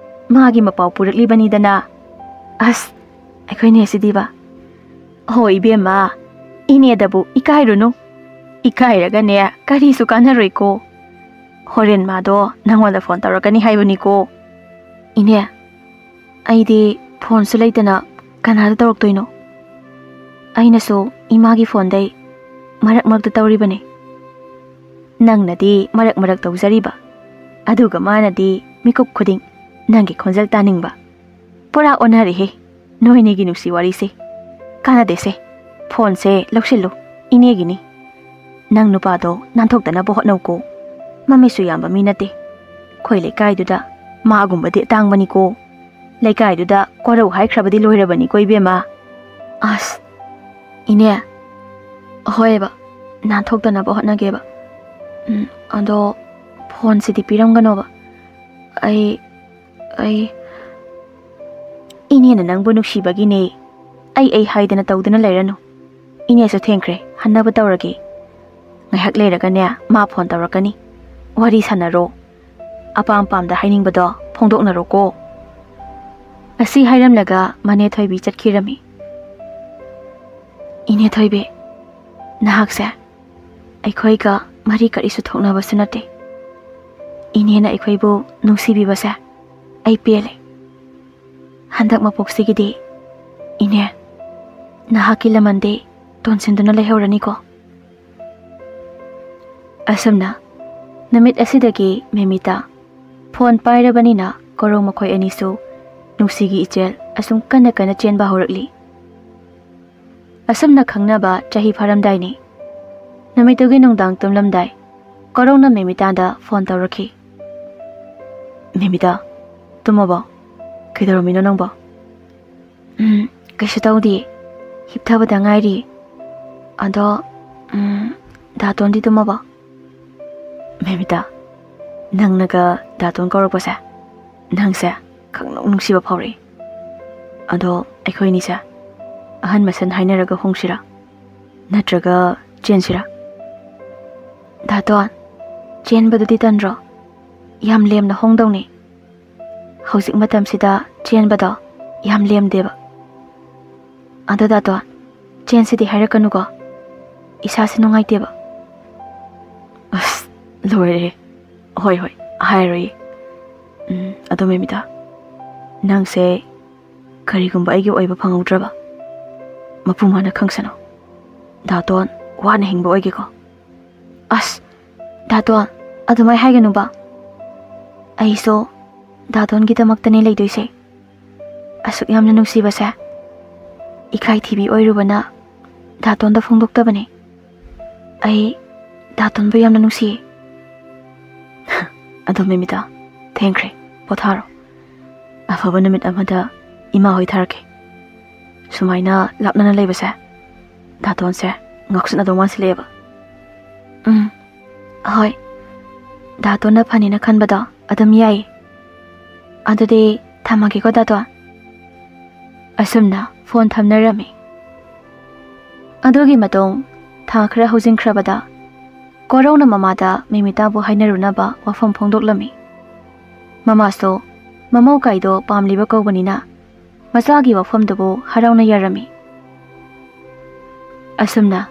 ꯃꯥꯒꯤ ꯃꯄꯥꯎ ꯄꯨꯔꯛꯂꯤꯕꯅꯤꯗꯅ꯫ ꯑꯁ, ꯑꯩꯈꯣꯏ ꯅꯦꯁꯤꯗꯤꯕ꯫ ꯍꯣ ꯏꯕꯦꯝꯃ, ꯏꯅꯦꯗꯕꯨ ꯏꯀꯥꯏꯔꯨꯅꯨ꯫ ꯏꯀꯥꯏꯔꯒꯅꯦ ꯀꯔꯤꯁꯨ ꯀꯥꯟꯅꯔꯣꯏꯀꯣ꯫ ꯍꯣꯔꯦꯟ ꯃꯥꯗꯣ ꯅꯪꯉꯣꯟꯗ ꯐꯣꯟ ꯇꯧꯔꯛꯀꯅꯤ ꯍꯥꯏꯕꯅꯤꯀꯣ꯫ ꯏꯅꯦ, ꯑꯩꯗꯤ ꯐꯣꯟꯁꯨ ꯂꯩꯇꯅ ꯀꯅꯥꯗ ꯇꯧꯔꯛꯇꯣꯏꯅꯣ? ꯑꯩꯅꯁꯨ ꯏꯃꯥꯒꯤ ꯐꯣꯟꯗꯩ ꯃꯔꯛ ꯃꯔꯛꯇ ꯇꯧꯔꯤꯕꯅꯤ꯫ ꯅꯪꯅꯗꯤ ꯃꯔꯛ ꯃꯔꯛ ꯇꯧꯖꯔꯤꯕ, ꯑꯗꯨꯒ ꯃꯥꯅꯗꯤ ꯃꯤꯀꯨꯞ ꯈꯨꯗꯤꯡ ꯅꯪꯒꯤ ꯈꯣꯟꯖꯦꯜ ꯇꯥꯅꯤꯡꯕ꯫ ꯄꯨꯔꯥ ꯑꯣꯟꯅꯔꯦꯍꯦ ꯅꯣꯏꯅꯤꯒꯤ ꯅꯨꯡꯁꯤ ꯋꯥꯔꯤꯁꯦ꯫ ꯀꯥꯟꯅꯗꯦꯁꯦ, ꯐꯣꯟꯁꯦ ꯂꯧꯁꯤꯜꯂꯨ, ꯏꯅꯦꯒꯤꯅꯤ꯫ ꯅꯪ ꯅꯨꯄꯥꯗꯣ ꯅꯥꯟꯊꯣꯛꯇꯅꯕ ꯍꯣꯠꯅꯧꯀꯣ꯫ ꯃꯃꯤꯠꯁꯨ ꯌꯥꯝꯕ ꯃꯤ ꯅꯠꯇꯦ꯫ ꯑꯩꯈꯣꯏ ꯂꯩꯀꯥꯏꯗꯨꯗ ꯃꯥꯒꯨꯝꯕꯗꯤ ꯑꯇꯥꯡꯕꯅꯤꯀꯣ꯫ ꯂꯩꯀꯥꯏꯗꯨꯗ ꯀꯣꯔꯧ ꯍꯥꯏꯈ꯭ꯔꯕꯗꯤ ꯂꯣꯏꯔꯕꯅꯤꯀꯣ ꯏꯕꯦꯝꯃ꯫ ꯑꯁ, ꯏꯅꯦ, ꯍꯣꯏꯕ, ꯅꯥꯟꯊꯣꯛꯇꯅꯕ ꯍꯣꯠꯅꯒꯦꯕ꯫ ꯎꯝ, ꯑꯗꯣ ꯐꯣꯟꯁꯤꯗꯤ ꯄꯤꯔꯝꯒꯅꯣꯕ꯫ ꯑꯩ, ꯑꯩ, ꯏꯅꯦꯅ ꯅꯪꯕꯨ ꯅꯨꯡꯁꯤꯕꯒꯤꯅꯦ꯫ ꯑꯩ, ꯑꯩ ꯍꯥꯏꯗꯅ ꯇꯧꯗꯨꯅ ꯂꯩꯔꯅꯨ꯫ ꯏꯅꯦꯁꯨ ꯊꯦꯡꯈ꯭ꯔꯦ, ꯍꯟꯅꯕ ꯇꯧꯔꯒꯦ꯫ ꯉꯥꯏꯍꯥꯛ ꯂꯩꯔꯒꯅꯦ ꯃꯥ ꯐꯣꯟ ꯇꯧꯔꯛꯀꯅꯤ꯫ ꯋꯥꯔꯤ ꯁꯥꯟꯅꯔꯣ꯫ ꯑꯄꯥꯝ ꯄꯥꯝꯗ ꯍꯥꯏꯅꯤꯡꯕꯗꯣ ꯐꯣꯡꯗꯣꯛꯅꯔꯣꯀꯣ꯫" ꯑꯁꯤ ꯍꯥꯏꯔꯝꯂꯒ ꯃꯅꯦ ꯊꯣꯏꯕꯤ ꯆꯠꯈꯤꯔꯝꯃꯤ꯫ "ꯏꯅꯦ ꯊꯣꯏꯕꯤ, ꯅꯍꯥꯛꯁꯦ ꯑꯩꯈꯣꯏꯒ ꯃꯔꯤ ꯀꯔꯤꯁꯨ ꯊꯣꯛꯅꯕꯁꯨ ꯅꯠꯇꯦ꯫ ꯏꯅꯦꯅ ꯑꯩꯈꯣꯏꯕꯨ ꯅꯨꯡꯁꯤꯕꯤꯕꯁꯦ ꯑꯩ ꯄꯦꯜꯂꯦ꯫ ꯍꯟꯗꯛ ꯃꯄꯣꯛꯁꯤꯒꯤꯗꯤ ꯏꯅꯦ, ꯅꯍꯥꯛꯀꯤ ꯂꯃꯟꯗꯤ ꯇꯣꯟꯁꯤꯟꯗꯨꯅ ꯂꯩꯍꯧꯔꯅꯤꯀꯣ꯫" ꯑꯁꯨꯝꯅ ꯅꯨꯃꯤꯠ ꯑꯁꯤꯗꯒꯤ ꯃꯦꯃꯤꯇꯥ ꯐꯣꯟ ꯄꯥꯏꯔꯕꯅꯤꯅ ꯀꯣꯔꯧ ꯃꯈꯣꯏ ꯑꯅꯤꯁꯨ ꯅꯨꯡꯁꯤꯒꯤ ꯏꯆꯦꯜ ꯑꯁꯨꯝ ꯀꯟꯅ ꯀꯟꯅ ꯆꯦꯟꯕ ꯍꯧꯔꯛꯂꯤ꯫ ꯑꯁꯨꯝꯅ ꯈꯪꯅꯕ ꯆꯍꯤ ꯐꯥꯔꯝꯗꯥꯏꯅꯤ꯫ ꯅꯨꯃꯤꯠꯇꯨꯒꯤ ꯅꯨꯡꯗꯥꯡ ꯇꯨꯝꯂꯝꯗꯥꯏ ꯀꯣꯔꯧꯅ ꯃꯦꯃꯤꯇꯥꯗ ꯐꯣꯟ ꯇꯧꯔꯛꯈꯤ꯫ "ꯃꯦꯃꯤꯇꯥ, ꯇꯨꯝꯃꯕꯣ? ꯀꯩꯗꯧꯔꯝꯃꯤꯅꯣ ꯅꯪꯕꯣ?" "ꯎꯝ, ꯀꯩꯁꯨ ꯇꯧꯗꯦ꯫ ꯍꯤꯞꯊꯕꯗ ꯉꯥꯏꯔꯤ꯫ ꯑꯗꯣ, ꯎꯝ, ꯗꯥꯇꯣꯟꯗꯤ ꯇꯨꯝꯃꯕꯣ?" "ꯃꯦꯃꯤꯇꯥ, ꯅꯪꯅꯒ ꯗꯥꯇꯣꯟ ꯀꯧꯔꯛꯄꯁꯦ, ꯅꯪꯁꯦ ꯈꯪꯅꯨꯡ ꯅꯨꯡꯁꯤꯕ ꯐꯥꯎꯔꯛꯏ꯫ ꯑꯗꯣ ꯑꯩꯈꯣꯏꯅꯤꯁꯦ ꯑꯍꯟ ꯃꯁꯦꯟ ꯍꯥꯏꯅꯔꯒ ꯍꯣꯡꯁꯤꯔꯥ? ꯅꯠꯇ꯭ꯔꯒ ꯆꯦꯟꯁꯤꯔꯥ? ꯗꯥꯇꯣꯟ, ꯆꯦꯟꯕꯗꯨꯗꯤ ꯇꯟꯗ꯭ꯔꯣ? ꯌꯥꯝ ꯂꯦꯝꯅ ꯍꯣꯡꯗꯧꯅꯤ꯫ ꯍꯧꯖꯤꯛ ꯃꯇꯝꯁꯤꯗ ꯆꯦꯟꯕꯗꯣ ꯌꯥꯝ ꯂꯦꯝꯗꯦꯕ꯫ ꯑꯗꯣ ꯗꯥꯇꯣꯟ, ꯆꯦꯟꯁꯤꯗꯤ ꯍꯥꯏꯔꯛꯀꯅꯨꯀꯣ, ꯏꯁꯥꯁꯦ ꯅꯨꯡꯉꯥꯏꯇꯦꯕ꯫ ꯑꯁ, ꯂꯣꯏꯔꯦ꯫ ꯍꯣꯏ ꯍꯣꯏ, ꯍꯥꯏꯔꯣꯏꯌꯦ꯫ ꯎꯝ, ꯑꯗꯣ ꯃꯦꯃꯤꯇꯥ, ꯅꯪꯁꯦ ꯀꯔꯤꯒꯨꯝꯕ ꯑꯩꯒꯤ ꯑꯣꯏꯕ ꯐꯪꯍꯧꯗ꯭ꯔꯕ, ꯃꯄꯨ ꯃꯥꯅ ꯈꯪꯁꯅꯨ꯫ ꯗꯥꯇꯣꯟ ꯋꯥꯅ ꯍꯤꯡꯕ ꯑꯣꯏꯒꯦꯀꯣ꯫ ꯑꯁ, ꯗꯥꯇꯣꯟ, ꯑꯗꯨꯃꯥꯏ ꯍꯥꯏꯒꯅꯨꯕ꯫ ꯑꯩꯁꯨ ꯗꯥꯇꯣꯟꯒꯤꯗꯃꯛꯇꯅꯦ ꯂꯩꯗꯣꯏꯁꯦ꯫ ꯑꯁꯨꯛ ꯌꯥꯝꯅ ꯅꯨꯡꯁꯤꯕꯁꯦ ꯏꯀꯥꯏ ꯊꯤꯕꯤ ꯑꯣꯏꯔꯨꯕꯅ ꯗꯥꯇꯣꯟꯗ ꯐꯣꯡꯗꯣꯛꯇꯕꯅꯦ꯫ ꯑꯩ ꯗꯥꯇꯣꯟꯕꯨ ꯌꯥꯝꯅ ꯅꯨꯡꯁꯤꯌꯦ꯫ ꯑꯗꯣ ꯃꯦꯃꯤꯇꯥ, ꯊꯦꯡꯈ꯭ꯔꯦ, ꯄꯣꯊꯥꯔꯣ꯫ ꯑꯐꯕ ꯅꯨꯃꯤꯠ ꯑꯃꯗ ꯏꯃꯥ ꯍꯣꯏ ꯊꯥꯔꯛꯀꯦ꯫ ꯁꯨꯃꯥꯏꯅ ꯂꯥꯞꯅꯅ ꯂꯩꯕꯁꯦ ꯗꯥꯇꯣꯟꯁꯦ ꯉꯥꯎꯁꯤꯟꯅꯗꯧ ꯃꯥꯟꯁꯤꯜꯂꯛꯑꯦꯕ꯫ ꯎꯝ, ꯍꯣꯏ, ꯗꯥꯇꯣꯟꯅ ꯐꯅꯤꯅ ꯈꯟꯕꯗꯣ ꯑꯗꯨꯝ ꯌꯥꯏꯌꯦ꯫ ꯑꯗꯨꯗꯤ ꯊꯝꯃꯒꯦꯀꯣ ꯗꯥꯇꯣꯟ꯫ ꯑꯁꯨꯝꯅ ꯐꯣꯟ ꯊꯝꯅꯔꯝꯃꯤ꯫ ꯑꯗꯨꯒꯤ ꯃꯇꯨꯡ ꯊꯥ ꯈꯔ ꯍꯧꯖꯤꯟꯈ꯭ꯔꯕꯗ ꯀꯣꯔꯧꯅ ꯃꯃꯥꯗ ꯃꯦꯃꯤꯇꯥꯕꯨ ꯍꯥꯏꯅꯔꯨꯅꯕ ꯋꯥꯐꯝ ꯐꯣꯡꯗꯣꯛꯂꯝꯃꯤ꯫ ꯃꯃꯥꯁꯨ ꯃꯃꯧ ꯀꯥꯏꯗꯣ ꯄꯥꯝꯂꯤꯕ ꯀꯧꯕꯅꯤꯅ ꯃꯆꯥꯒꯤ ꯋꯥꯐꯝꯗꯨꯕꯨ ꯍꯔꯥꯎꯅ ꯌꯥꯔꯝꯃꯤ꯫ ꯑꯁꯨꯝꯅ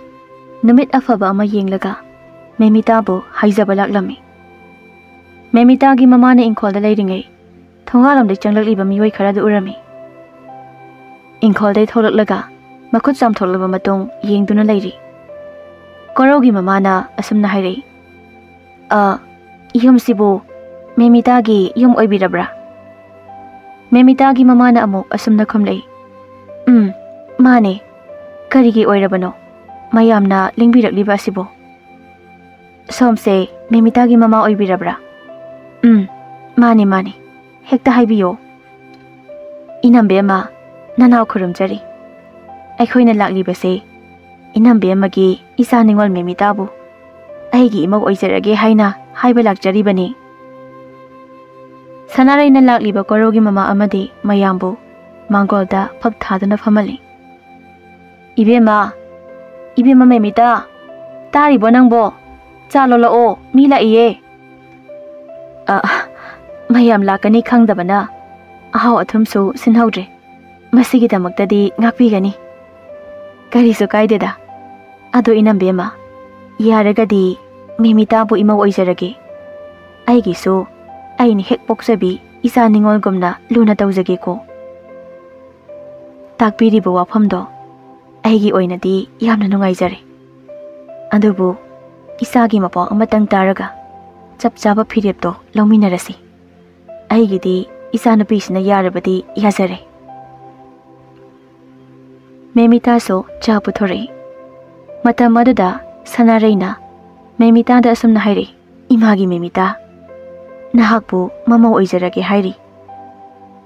ꯅꯨꯃꯤꯠ ꯑꯐꯕ ꯑꯃ ꯌꯦꯡꯂꯒ ꯃꯦꯃꯤꯇꯥꯕꯨ ꯍꯥꯏꯖꯕ ꯂꯥꯛꯂꯝꯃꯤ꯫ ꯃꯦꯃꯤꯇꯥꯒꯤ ꯃꯃꯥꯅ ꯏꯪꯈꯣꯜꯗ ꯂꯩꯔꯤꯉꯩ ꯊꯣꯡꯒꯥꯜꯂꯣꯝꯗꯒꯤ ꯆꯪꯂꯛꯂꯤꯕ ꯃꯤꯑꯣꯏ ꯈꯔꯗꯨ ꯎꯔꯝꯃꯤ꯫ ꯏꯪꯈꯣꯜꯗꯒꯤ ꯊꯣꯛꯂꯛꯂꯒ ꯃꯈꯨꯠ ꯆꯥꯝꯊꯣꯛꯂꯕ ꯃꯇꯨꯡ ꯌꯦꯡꯗꯨꯅ ꯂꯩꯔꯤ꯫ ꯀꯣꯔꯧꯒꯤ ꯃꯃꯥꯅ ꯑꯁꯨꯝꯅ ꯍꯥꯏꯔꯛꯏ, "ꯑ, ꯌꯨꯝꯁꯤꯕꯨ ꯃꯦꯃꯤꯇꯥꯒꯤ ꯌꯨꯝ ꯑꯣꯏꯕꯤꯔꯕ꯭ꯔꯥ?" ꯃꯦꯃꯤꯇꯥꯒꯤ ꯃꯃꯥꯅ ꯑꯃꯨꯛ ꯑꯁꯨꯝꯅ ꯈꯨꯝꯂꯛꯏ, "ꯎꯝ, ꯃꯥꯅꯦ꯫ ꯀꯔꯤꯒꯤ ꯑꯣꯏꯔꯕꯅꯣ ꯃꯌꯥꯝꯅ ꯂꯦꯡꯕꯤꯔꯛꯂꯤꯕ ꯑꯁꯤꯕꯨ?" "ꯁꯣꯝꯁꯦ ꯃꯦꯃꯤꯇꯥꯒꯤ ꯃꯃꯥ ꯑꯣꯏꯕꯤꯔꯕ꯭ꯔꯥ?" "ꯎꯝ, ꯃꯥꯅꯤ, ꯃꯥꯅꯤ꯫ ꯍꯦꯛꯇ ꯍꯥꯏꯕꯤꯌꯣ꯫" "ꯏꯅꯝꯕꯦꯝꯃ, ꯅꯅꯥꯎ ꯈꯨꯔꯨꯝꯖꯔꯤ꯫ ꯑꯩꯈꯣꯏꯅ ꯂꯥꯛꯂꯤꯕꯁꯦ ꯏꯅꯝꯕꯦꯝꯃꯒꯤ ꯏꯆꯥ ꯅꯤꯉꯣꯜ ꯃꯦꯃꯤꯇꯥꯕꯨ ꯑꯩꯒꯤ ꯏꯃꯧ ꯑꯣꯏꯖꯔꯒꯦ ꯍꯥꯏꯅ ꯍꯥꯏꯕ ꯂꯥꯛꯆꯔꯤꯕꯅꯤ꯫" ꯁꯅꯥꯔꯩꯅ ꯂꯥꯛꯂꯤꯕ ꯀꯣꯔꯧꯒꯤ ꯃꯃꯥ ꯑꯃꯗꯤ ꯃꯌꯥꯝꯕꯨ ꯃꯥꯡꯒꯣꯜꯗ ꯐꯛ ꯊꯥꯗꯨꯅ ꯐꯝꯍꯜꯂꯤ꯫ ꯏꯕꯦꯝꯃ, ꯏꯕꯦꯝꯃ ꯃꯦꯃꯤꯇꯥ, ꯇꯥꯔꯤꯕꯣ ꯅꯪꯕꯣ? ꯆꯥ ꯂꯣꯜꯂꯛꯑꯣ, ꯃꯤ ꯂꯥꯛꯏꯌꯦ꯫ ꯑ, ꯃꯌꯥꯝ ꯂꯥꯛꯀꯅꯤ ꯈꯪꯗꯕꯅ ꯑꯍꯥꯎ ꯑꯊꯨꯝꯁꯨ ꯁꯤꯟꯍꯧꯗ꯭ꯔꯦ꯫ ꯃꯁꯤꯒꯤꯗꯃꯛꯇꯗꯤ ꯉꯥꯛꯄꯤꯒꯅꯤ꯫ ꯀꯔꯤꯁꯨ ꯀꯥꯏꯗꯦꯗ꯫ ꯑꯗꯣ ꯏꯅꯝꯕꯦꯝꯃ, ꯌꯥꯔꯒꯗꯤ ꯃꯦꯃꯤꯇꯥꯕꯨ ꯏꯃꯧ ꯑꯣꯏꯖꯔꯒꯦ꯫ ꯑꯩꯒꯤꯁꯨ ꯑꯩꯅ ꯍꯦꯛ ꯄꯣꯛꯆꯕꯤ ꯏꯆꯥ ꯅꯤꯉꯣꯜꯒꯨꯝꯅ ꯂꯨꯅ ꯇꯧꯖꯒꯦꯀꯣ꯫ ꯇꯥꯛꯄꯤꯔꯤꯕ ꯋꯥꯐꯝꯗꯣ ꯑꯩꯒꯤ ꯑꯣꯏꯅꯗꯤ ꯌꯥꯝꯅ ꯅꯨꯡꯉꯥꯏꯖꯔꯦ꯫ ꯑꯗꯨꯕꯨ ꯏꯆꯥꯒꯤ ꯃꯄꯥꯎ ꯑꯃꯇꯪ ꯇꯥꯔꯒ ꯆꯞ ꯆꯥꯕ ꯐꯤꯔꯦꯞꯇꯣ ꯂꯧꯃꯤꯟꯅꯔꯁꯤ꯫ ꯑꯩꯒꯤꯗꯤ ꯏꯆꯥꯅꯨꯄꯤꯁꯤꯅ ꯌꯥꯔꯕꯗꯤ ꯌꯥꯖꯔꯦ꯫ ꯃꯦꯃꯤꯇꯥꯁꯨ ꯆꯥ ꯄꯨꯊꯣꯔꯛꯏ꯫ ꯃꯇꯝ ꯑꯗꯨꯗ ꯁꯅꯥꯔꯩꯅ ꯃꯦꯃꯤꯇꯥꯗ ꯑꯁꯨꯝꯅ ꯍꯥꯏꯔꯛꯏ, "ꯏꯃꯥꯒꯤ ꯃꯦꯃꯤꯇꯥ, ꯅꯍꯥꯛꯄꯨ ꯃꯃꯧ ꯑꯣꯏꯖꯔꯒꯦ ꯍꯥꯏꯔꯤ꯫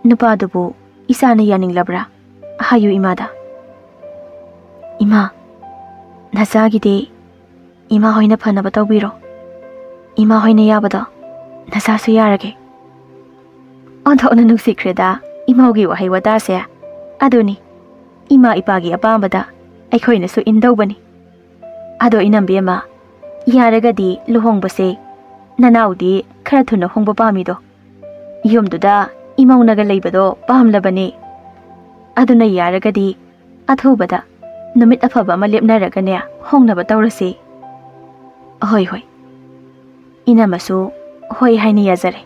ꯅꯨꯄꯥꯗꯨꯕꯨ ꯏꯆꯥꯅ ꯌꯥꯅꯤꯡꯂꯕ꯭ꯔꯥ? ꯍꯥꯏꯌꯨ ꯏꯃꯥꯗ꯫" "ꯏꯃꯥ, ꯅꯆꯥꯒꯤꯗꯤ ꯏꯃꯥ ꯍꯣꯏꯅ ꯐꯅꯕ ꯇꯧꯕꯤꯔꯣ꯫ ꯏꯃꯥ ꯍꯣꯏꯅ ꯌꯥꯕꯗꯣ ꯅꯆꯥꯁꯨ ꯌꯥꯔꯒꯦ꯫" ꯑꯣꯟꯊꯣꯛꯅ ꯅꯨꯡꯁꯤꯈ꯭ꯔꯦꯗ ꯏꯃꯧꯒꯤ ꯋꯥꯍꯩ ꯋꯥꯇꯥꯁꯦ꯫ ꯑꯗꯨꯅꯤ, ꯏꯃꯥ ꯏꯄꯥꯒꯤ ꯑꯄꯥꯝꯕꯗ ꯑꯩꯈꯣꯏꯅꯁꯨ ꯏꯟꯗꯧꯕꯅꯤ꯫ ꯑꯗꯣ ꯏꯅꯝꯕꯦꯝꯃ, ꯌꯥꯔꯒꯗꯤ ꯂꯨꯍꯣꯡꯕꯁꯦ ꯅꯅꯥꯎꯗꯤ ꯈꯔ ꯊꯨꯅ ꯍꯣꯡꯕ ꯄꯥꯝꯃꯤꯗꯣ, ꯌꯨꯝꯗꯨꯗ ꯏꯃꯧꯅꯒ ꯂꯩꯕꯗꯣ ꯄꯥꯝꯂꯕꯅꯦ꯫ ꯑꯗꯨꯅ ꯌꯥꯔꯒꯗꯤ ꯑꯊꯨꯕꯗ ꯅꯨꯃꯤꯠ ꯑꯐꯕ ꯑꯃ ꯂꯦꯞꯅꯔꯒꯅꯦ ꯍꯣꯡꯅꯕ ꯇꯧꯔꯁꯤ꯫ ꯍꯣꯏ, ꯍꯣꯏ꯫ ꯏꯅꯝꯃꯁꯨ ꯍꯣꯏ ꯍꯥꯏꯅ ꯌꯥꯖꯔꯦ꯫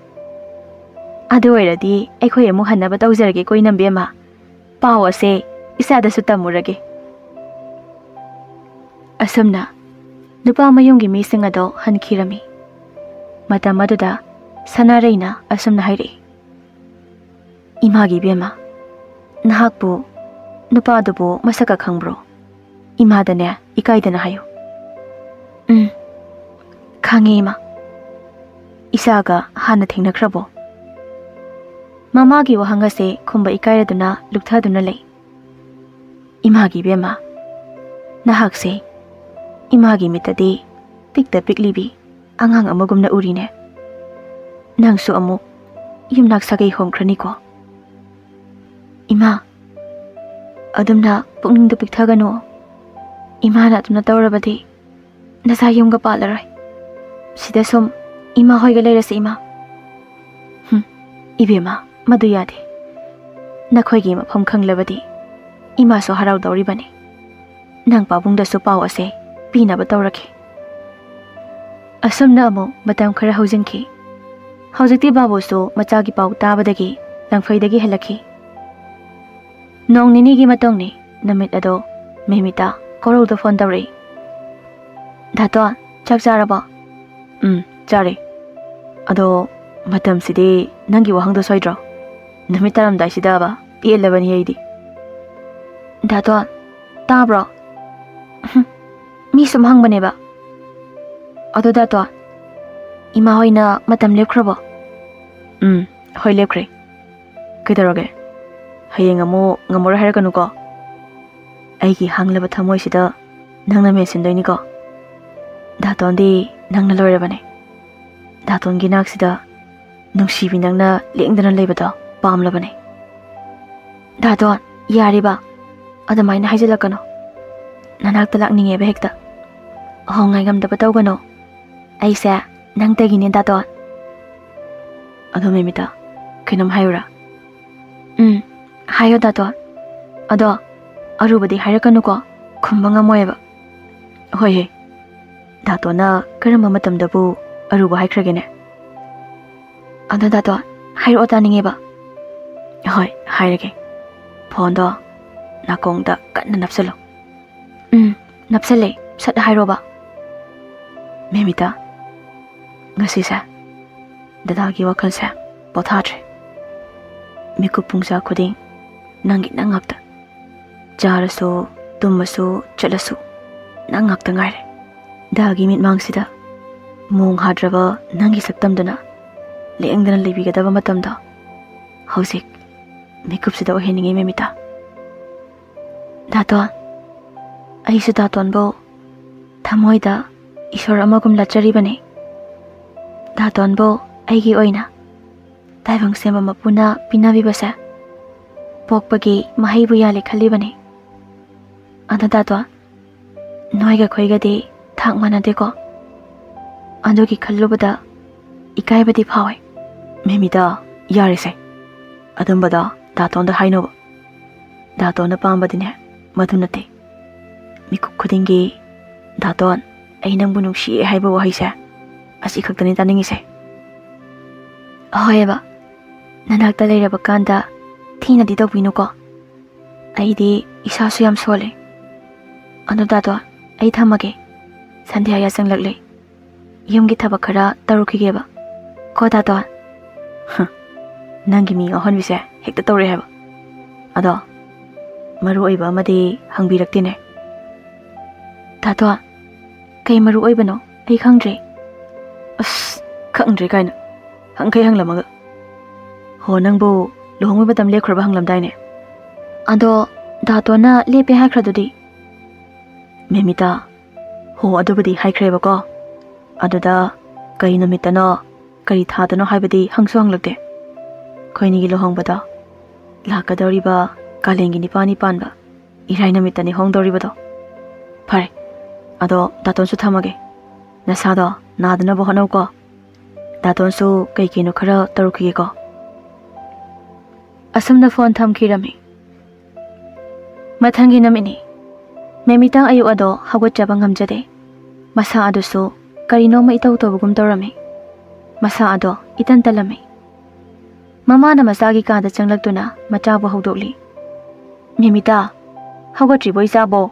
ꯑꯗꯨ ꯑꯣꯏꯔꯗꯤ ꯑꯩꯈꯣꯏ ꯑꯃꯨꯛ ꯍꯟꯅꯕ ꯇꯧꯖꯔꯒꯦꯀꯣ ꯏꯅꯝꯕꯦꯝꯃ꯫ ꯄꯥꯎ ꯑꯁꯦ ꯏꯆꯥꯗꯁꯨ ꯇꯝꯃꯨꯔꯒꯦ꯫ ꯑꯁꯨꯝꯅ ꯅꯨꯄꯥ ꯃꯌꯨꯝꯒꯤ ꯃꯤꯁꯤꯡ ꯑꯗꯣ ꯍꯟꯈꯤꯔꯝꯃꯤ꯫ ꯃꯇꯝ ꯑꯗꯨꯗ ꯁꯅꯥꯔꯩꯅ ꯑꯁꯨꯝꯅ ꯍꯥꯏꯔꯛꯏ, "ꯏꯃꯥꯒꯤ ꯏꯕꯦꯝꯃ, ꯅꯍꯥꯛꯄꯨ ꯅꯨꯄꯥꯗꯨꯕꯨ ꯃꯁꯛꯀ ꯈꯪꯕ꯭ꯔꯣ? ꯏꯃꯥꯗꯅꯦ ꯏꯀꯥꯏꯗꯅ ꯍꯥꯏꯌꯨ꯫" "ꯎꯝ, ꯈꯪꯉꯦ ꯏꯃꯥ꯫ ꯏꯆꯥꯒ ꯍꯥꯟꯅ ꯊꯦꯡꯅꯈ꯭ꯔꯕꯣ?" ꯃꯃꯥꯒꯤ ꯋꯥꯍꯪ ꯑꯁꯦ ꯈꯨꯝꯕ ꯏꯀꯥꯏꯔꯗꯨꯅ ꯂꯨꯞꯊꯗꯨꯅ ꯂꯩ꯫ "ꯏꯃꯥꯒꯤ ꯏꯕꯦꯝꯃ, ꯅꯍꯥꯛꯁꯦ ꯏꯃꯥꯒꯤ ꯃꯤꯠꯇꯗꯤ ꯄꯤꯛꯇ ꯄꯤꯛꯂꯤꯕꯤ ꯑꯉꯥꯡ ꯑꯃꯒꯨꯝꯅ ꯎꯔꯤꯅꯦ꯫ ꯅꯪꯁꯨ ꯑꯃꯨꯛ ꯌꯨꯝꯅꯥꯛ ꯁꯥꯒꯩ ꯍꯣꯡꯈ꯭ꯔꯅꯤꯀꯣ?" "ꯏꯃꯥ, ꯑꯗꯨꯝꯅ ꯄꯨꯛꯅꯤꯡꯗꯨ ꯄꯤꯛꯊꯒꯅꯨ꯫ ꯏꯃꯥꯅ ꯑꯗꯨꯝꯅ ꯇꯧꯔꯕꯗꯤ ꯅꯆꯥ ꯌꯨꯝꯒ ꯄꯥꯜꯂꯔꯣꯏ꯫ ꯁꯤꯗ ꯁꯨꯝ ꯏꯃꯥ ꯍꯣꯏꯒ ꯂꯩꯔꯁꯤ, ꯏꯃꯥ꯫ ꯍꯨꯝ, ꯏꯕꯦꯝꯃ, ꯃꯗꯨ ꯌꯥꯗꯦ꯫ ꯅꯈꯣꯏꯒꯤ ꯃꯐꯝ ꯈꯪꯂꯕꯗꯤ ꯏꯃꯥꯁꯨ ꯍꯔꯥꯎꯗꯧꯔꯤꯕꯅꯤ꯫ ꯅꯪ ꯄꯥꯕꯨꯡꯗꯁꯨ ꯄꯥꯎ ꯑꯁꯦ ꯄꯤꯅꯕ ꯇꯧꯔꯛꯈꯤ꯫ ꯑꯁꯨꯝꯅ ꯑꯃꯨꯛ ꯃꯇꯝ ꯈꯔ ꯍꯧꯖꯤꯟꯈꯤ꯫ ꯍꯧꯖꯤꯛꯇꯤ ꯕꯥꯕꯨꯁꯨ ꯃꯆꯥꯒꯤ ꯄꯥꯎ ꯇꯥꯕꯗꯒꯤ ꯂꯪꯐꯩꯗꯒꯤ ꯍꯜꯂꯛꯈꯤ꯫ ꯅꯣꯡ ꯅꯤꯅꯤꯒꯤ ꯃꯇꯨꯡꯅꯤ꯫ ꯅꯨꯃꯤꯠ ꯑꯗꯣ ꯃꯦꯃꯤꯇꯥ ꯀꯣꯔꯧꯗ ꯐꯣꯟ ꯇꯧꯔꯛꯏ꯫ "ꯗꯥꯇꯣꯟ, ꯆꯥꯛ ꯆꯥꯔꯕꯣ?" "ꯎꯝ, ꯆꯥꯔꯦ꯫ ꯑꯗꯣ ꯃꯇꯝꯁꯤꯗꯤ ꯅꯪꯒꯤ ꯋꯥꯍꯪꯗꯣ ꯁꯣꯏꯗ꯭ꯔꯣ? ꯅꯨꯃꯤꯠ ꯇꯥꯔꯝꯗꯥꯏꯁꯤꯗꯕ ꯄꯦꯜꯂꯕꯅꯤ ꯑꯩꯗꯤ꯫" "ꯗꯥꯇꯣꯟ, ꯇꯥꯕ꯭ꯔꯣ?" "ꯍꯨꯝ, ꯃꯤ ꯁꯨꯝ ꯍꯪꯕꯅꯦꯕ꯫" "ꯑꯗꯣ ꯗꯥꯇꯣꯟ, ꯏꯃꯥ ꯍꯣꯏꯅ ꯃꯇꯝ ꯂꯦꯞꯈ꯭ꯔꯕꯣ?" "ꯎꯝ, ꯍꯣꯏ, ꯂꯦꯞꯈ꯭ꯔꯦ꯫ ꯀꯩꯗꯧꯔꯒꯦ? ꯍꯌꯦꯡ ꯑꯃꯨꯛ ꯉꯝꯃꯔꯣꯏ ꯍꯥꯏꯔꯛꯀꯅꯨꯀꯣ꯫ ꯑꯩꯒꯤ ꯍꯥꯡꯂꯕ ꯊꯃꯣꯏꯁꯤꯗ ꯅꯪꯅ ꯃꯦꯟꯁꯤꯟꯗꯣꯏꯅꯤꯀꯣ꯫ ꯗꯥꯇꯣꯟꯗꯤ ꯅꯪꯅ ꯂꯣꯏꯔꯕꯅꯦ꯫ ꯗꯥꯇꯣꯟꯒꯤ ꯅꯥꯛꯁꯤꯗ ꯅꯨꯡꯁꯤꯕꯤ ꯅꯪꯅ ꯂꯦꯡꯗꯅ ꯂꯩꯕꯗꯣ ꯄꯥꯝꯂꯕꯅꯦ꯫" "ꯗꯥꯇꯣꯟ, ꯌꯥꯔꯤꯕ? ꯑꯗꯨꯃꯥꯏꯅ ꯍꯥꯏꯖꯤꯜꯂꯛꯀꯅꯨ꯫ ꯅꯅꯥꯛꯇ ꯂꯥꯛꯅꯤꯡꯉꯦꯕ ꯍꯦꯛꯇ꯫ ꯍꯣ, ꯉꯥꯏꯉꯝꯗꯕ ꯇꯧꯒꯅꯨ꯫ ꯑꯩꯁꯦ ꯅꯪꯇꯒꯤꯅꯦ, ꯗꯥꯇꯣꯟ꯫" "ꯑꯗꯣ ꯃꯦꯃꯤꯇꯥ, ꯀꯩꯅꯣꯝ ꯍꯥꯏꯌꯨꯔꯥ?" "ꯎꯝ, ꯍꯥꯏꯌꯣ ꯗꯥꯇꯣꯟ꯫ ꯑꯗꯣ ꯑꯔꯨꯕꯗꯤ ꯍꯥꯏꯔꯛꯀꯅꯨꯀꯣ, ꯈꯨꯝꯕ ꯉꯝꯃꯣꯏꯕ꯫" "ꯍꯣꯏꯍꯦ, ꯗꯥꯇꯣꯟꯅ ꯀꯔꯝꯕ ꯃꯇꯝꯗꯕꯨ ꯑꯔꯨꯕ ꯍꯥꯏꯈ꯭ꯔꯒꯦꯅꯦ?" "ꯑꯗꯣ ꯗꯥꯇꯣꯟ, ꯍꯥꯏꯔꯛꯑꯣ, ꯇꯥꯅꯤꯡꯉꯦꯕ꯫" "ꯍꯣꯏ, ꯍꯥꯏꯔꯒꯦ꯫ ꯐꯣꯟꯗꯣ ꯅꯥꯀꯣꯡꯗ ꯀꯟꯅ ꯅꯞꯁꯜꯂꯣ꯫" "ꯎꯝ, ꯅꯞꯁꯜꯂꯦ꯫ ꯁꯠ ꯍꯥꯏꯔꯣꯕ꯫" "ꯃꯦꯃꯤꯇꯥ, ꯉꯁꯤꯁꯦ ꯗꯗꯥꯒꯤ ꯋꯥꯈꯜꯁꯦ ꯄꯣꯊꯥꯗ꯭ꯔꯦ꯫ ꯃꯤꯀꯨꯞ ꯄꯨꯡꯖꯥ ꯈꯨꯗꯤꯡ ꯅꯪꯒꯤ ꯅꯪ ꯉꯥꯛꯇ꯫ ꯆꯥꯔꯁꯨ, ꯇꯨꯝꯃꯁꯨ, ꯆꯠꯂꯁꯨ ꯅꯪ ꯉꯥꯛꯇ ꯉꯥꯏꯔꯦ꯫ ꯗꯥꯒꯤ ꯃꯤꯠꯃꯥꯡꯁꯤꯗ ꯃꯣꯡ ꯍꯥꯗ꯭ꯔꯕ ꯅꯪꯒꯤ ꯁꯛꯇꯝꯗꯨꯅ ꯂꯦꯡꯗꯅ ꯂꯩꯕꯤꯒꯗꯕ ꯃꯇꯝꯗꯣ ꯍꯧꯖꯤꯛ ꯃꯤꯀꯨꯞꯁꯤꯗ ꯑꯣꯏꯍꯟꯅꯤꯡꯉꯤ, ꯃꯦꯃꯤꯇꯥ꯫" "ꯗꯥꯇꯣꯟ, ꯑꯩꯁꯨ ꯗꯥꯇꯣꯟꯕꯨ ꯊꯃꯣꯏꯗ ꯏꯁꯣꯔ ꯑꯃꯒꯨꯝ ꯂꯥꯠꯆꯔꯤꯕꯅꯤ꯫ ꯗꯥꯇꯣꯟꯕꯨ ꯑꯩꯒꯤ ꯑꯣꯏꯅ ꯇꯥꯏꯕꯪ ꯁꯦꯝꯕ ꯃꯄꯨꯅ ꯄꯤꯅꯕꯤꯕꯁꯦ ꯄꯣꯛꯄꯒꯤ ꯃꯍꯩꯕꯨ ꯌꯥꯜꯂꯦ ꯈꯜꯂꯤꯕꯅꯤ꯫ ꯑꯗꯣ ꯗꯥꯇꯣꯟ, ꯅꯣꯏꯒ ꯑꯩꯈꯣꯏꯒꯗꯤ ꯊꯥꯛ ꯃꯥꯟꯅꯗꯦꯀꯣ꯫ ꯑꯗꯨꯒꯤ ꯈꯜꯂꯨꯕꯗ ꯏꯀꯥꯏꯕꯗꯤ ꯐꯥꯎꯋꯦ꯫ ꯃꯦꯃꯤꯇꯥ, ꯌꯥꯔꯦꯁꯦ꯫ ꯑꯗꯨꯝꯕꯗꯣ ꯗꯥꯇꯣꯟꯗ ꯍꯥꯏꯅꯣꯕ꯫ ꯗꯥꯇꯣꯟꯅ ꯄꯥꯝꯕꯗꯤꯅꯦ ꯃꯗꯨ ꯅꯠꯇꯦ꯫ ꯃꯤꯀꯨꯞ ꯈꯨꯗꯤꯡꯒꯤ "ꯗꯥꯇꯣꯟ, ꯑꯩ ꯅꯪꯕꯨ ꯅꯨꯡꯁꯤꯌꯦ" ꯍꯥꯏꯕ ꯋꯥꯍꯩꯁꯦ ꯑꯁꯤ ꯈꯛꯇꯅꯤ ꯇꯥꯅꯤꯡꯉꯤꯁꯦ꯫ ꯑꯍꯣꯏꯕ, ꯅꯅꯥꯛꯇ ꯂꯩꯔꯕ ꯀꯥꯟꯗ ꯊꯤꯅꯗꯤ ꯇꯧꯕꯤꯅꯨꯀꯣ꯫ ꯑꯩꯗꯤ ꯏꯁꯥꯁꯨ ꯌꯥꯝ ꯁꯣꯜꯂꯦ꯫ ꯑꯗꯣ ꯗꯥꯇꯣꯟ, ꯑꯩ ꯊꯝꯃꯒꯦ꯫ ꯁꯟꯙ꯭ꯌꯥ ꯌꯥꯆꯪꯂꯛꯂꯦ꯫ ꯌꯨꯝꯒꯤ ꯊꯕꯛ ꯈꯔ ꯇꯧꯔꯨꯈꯤꯒꯦꯕ꯫ ꯀꯣ ꯗꯥꯇꯣꯟ? ꯍ, ꯅꯪꯒꯤ ꯃꯤ ꯉꯥꯎꯍꯟꯕꯤꯁꯦ ꯍꯦꯛꯇ ꯇꯧꯔꯛꯑꯦ ꯍꯥꯏꯕ꯫ ꯑꯗꯣ ꯃꯔꯨ ꯑꯣꯏꯕ ꯑꯃꯗꯤ ꯍꯪꯕꯤꯔꯛꯇꯦꯅꯦ꯫ ꯗꯥꯇꯣꯟ, ꯀꯩ ꯃꯔꯨ ꯑꯣꯏꯕꯅꯣ? ꯑꯩ ꯈꯪꯗ꯭ꯔꯦ꯫ ꯑꯁ, ꯈꯪꯗ꯭ꯔꯦ ꯀꯥꯏꯅ꯫ ꯍꯪꯈꯩ ꯍꯪꯂꯝꯃꯒ꯫ ꯍꯣ, ꯅꯪꯕꯨ ꯂꯨꯍꯣꯡꯕꯩ ꯃꯇꯝ ꯂꯦꯞꯈ꯭ꯔꯕ ꯍꯪꯂꯝꯗꯥꯏꯅꯦ? ꯑꯗꯣ ꯗꯥꯇꯣꯟꯅ ꯂꯦꯞꯄꯦ ꯍꯥꯏꯈ꯭ꯔꯗꯨꯗꯤ? ꯃꯦꯃꯤꯇꯥ, ꯍꯣ, ꯑꯗꯨꯕꯨꯗꯤ ꯍꯥꯏꯈ꯭ꯔꯦꯕꯀꯣ꯫ ꯑꯗꯨꯗ ꯀꯩ ꯅꯨꯃꯤꯠꯇꯅꯣ, ꯀꯔꯤ ꯊꯥꯗꯅꯣ ꯍꯥꯏꯕꯗꯤ ꯍꯪꯁꯨ ꯍꯪꯂꯛꯇꯦ꯫ ꯑꯩꯈꯣꯏꯅꯤꯒꯤ ꯂꯨꯍꯣꯡꯕꯗꯣ ꯂꯥꯛꯀꯗꯧꯔꯤꯕ ꯀꯥꯂꯦꯟꯒꯤ ꯅꯤꯄꯥꯜꯅꯤ ꯄꯥꯟꯕ ꯏꯔꯥꯏ ꯅꯨꯃꯤꯠꯇꯅꯤ ꯍꯣꯡꯗꯧꯔꯤꯕꯗꯣ꯫ ꯐꯔꯦ, ꯑꯗꯣ ꯗꯥꯇꯣꯟꯁꯨ ꯊꯝꯃꯒꯦ꯫ ꯅꯁꯥꯗꯣ ꯅꯥꯗꯅꯕ ꯍꯣꯠꯅꯧꯀꯣ꯫ ꯗꯥꯇꯣꯟꯁꯨ ꯀꯩ ꯀꯩꯅꯣ ꯈꯔ ꯇꯧꯔꯨꯈꯤꯒꯦꯀꯣ꯫ ꯑꯁꯨꯝꯅ ꯐꯣꯟ ꯊꯝꯈꯤꯔꯝꯃꯤ꯫ ꯃꯊꯪꯒꯤ ꯅꯨꯃꯤꯠꯅꯤ꯫ ꯃꯦꯃꯤꯇꯥ ꯑꯌꯨꯛ ꯑꯗꯣ ꯍꯧꯒꯠꯆꯕ ꯉꯝꯖꯗꯦ꯫ ꯃꯁꯥ ꯑꯗꯨꯁꯨ ꯀꯔꯤꯅꯣꯃ ꯏꯇꯧ ꯇꯧꯕꯒꯨꯝ ꯇꯧꯔꯝꯃꯤ꯫ ꯃꯁꯥ ꯑꯗꯣ ꯏꯇꯟ ꯇꯜꯂꯝꯃꯤ꯫ ꯃꯃꯥꯅ ꯃꯆꯥꯒꯤ ꯀꯥꯗ ꯆꯪꯂꯛꯇꯨꯅ ꯃꯆꯥꯕꯨ ꯍꯧꯗꯣꯛꯂꯤ꯫ "ꯃꯦꯃꯤꯇꯥ, ꯍꯧꯒꯠꯇ꯭ꯔꯤꯕꯣ ꯏꯆꯥꯕꯣ?"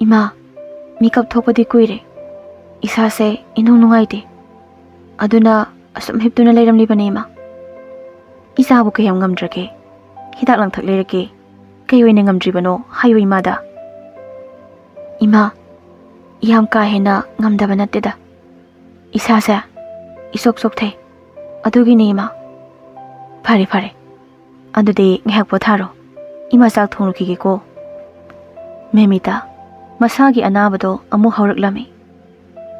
"ꯏꯃꯥ, ꯃꯤꯀꯞ ꯊꯣꯛꯄꯗꯤ ꯀꯨꯏꯔꯦ꯫ ꯏꯁꯥꯁꯦ ꯏꯅꯨꯡ ꯅꯨꯡꯉꯥꯏꯇꯦ꯫ ꯑꯗꯨꯅ ꯑꯁꯨꯝ ꯍꯤꯞꯇꯨꯅ ꯂꯩꯔꯝꯂꯤꯕꯅꯦ, ꯏꯃꯥ꯫" "ꯏꯆꯥꯕꯨ ꯀꯌꯥꯝ ꯉꯝꯗ꯭ꯔꯒꯦ? ꯍꯤꯗꯥꯛ ꯂꯥꯡꯊꯛ ꯂꯩꯔꯛꯀꯦ꯫ ꯀꯩ ꯑꯣꯏꯅ ꯉꯝꯗ꯭ꯔꯤꯕꯅꯣ ꯍꯥꯏꯌꯨ ꯏꯃꯥꯗ꯫" "ꯏꯃꯥ, ꯌꯥꯝ ꯀꯥ ꯍꯦꯟꯅ ꯉꯝꯗꯕ ꯅꯠꯇꯦꯗ꯫ ꯏꯁꯥꯁꯦ ꯏꯆꯣꯛ ꯆꯣꯛꯊꯩ꯫ ꯑꯗꯨꯒꯤꯅꯦ, ꯏꯃꯥ꯫" "ꯐꯔꯦ, ꯐꯔꯦ꯫ ꯑꯗꯨꯗꯤ ꯉꯥꯏꯍꯥꯛ ꯄꯣꯊꯥꯔꯣ꯫ ꯏꯃꯥ ꯆꯥꯛ ꯊꯣꯡꯂꯨꯈꯤꯒꯦꯀꯣ꯫" ꯃꯦꯃꯤꯇꯥ ꯃꯁꯥꯒꯤ ꯑꯅꯥꯕꯗꯣ ꯑꯃꯨꯛ ꯍꯧꯔꯛꯂꯝꯃꯤ꯫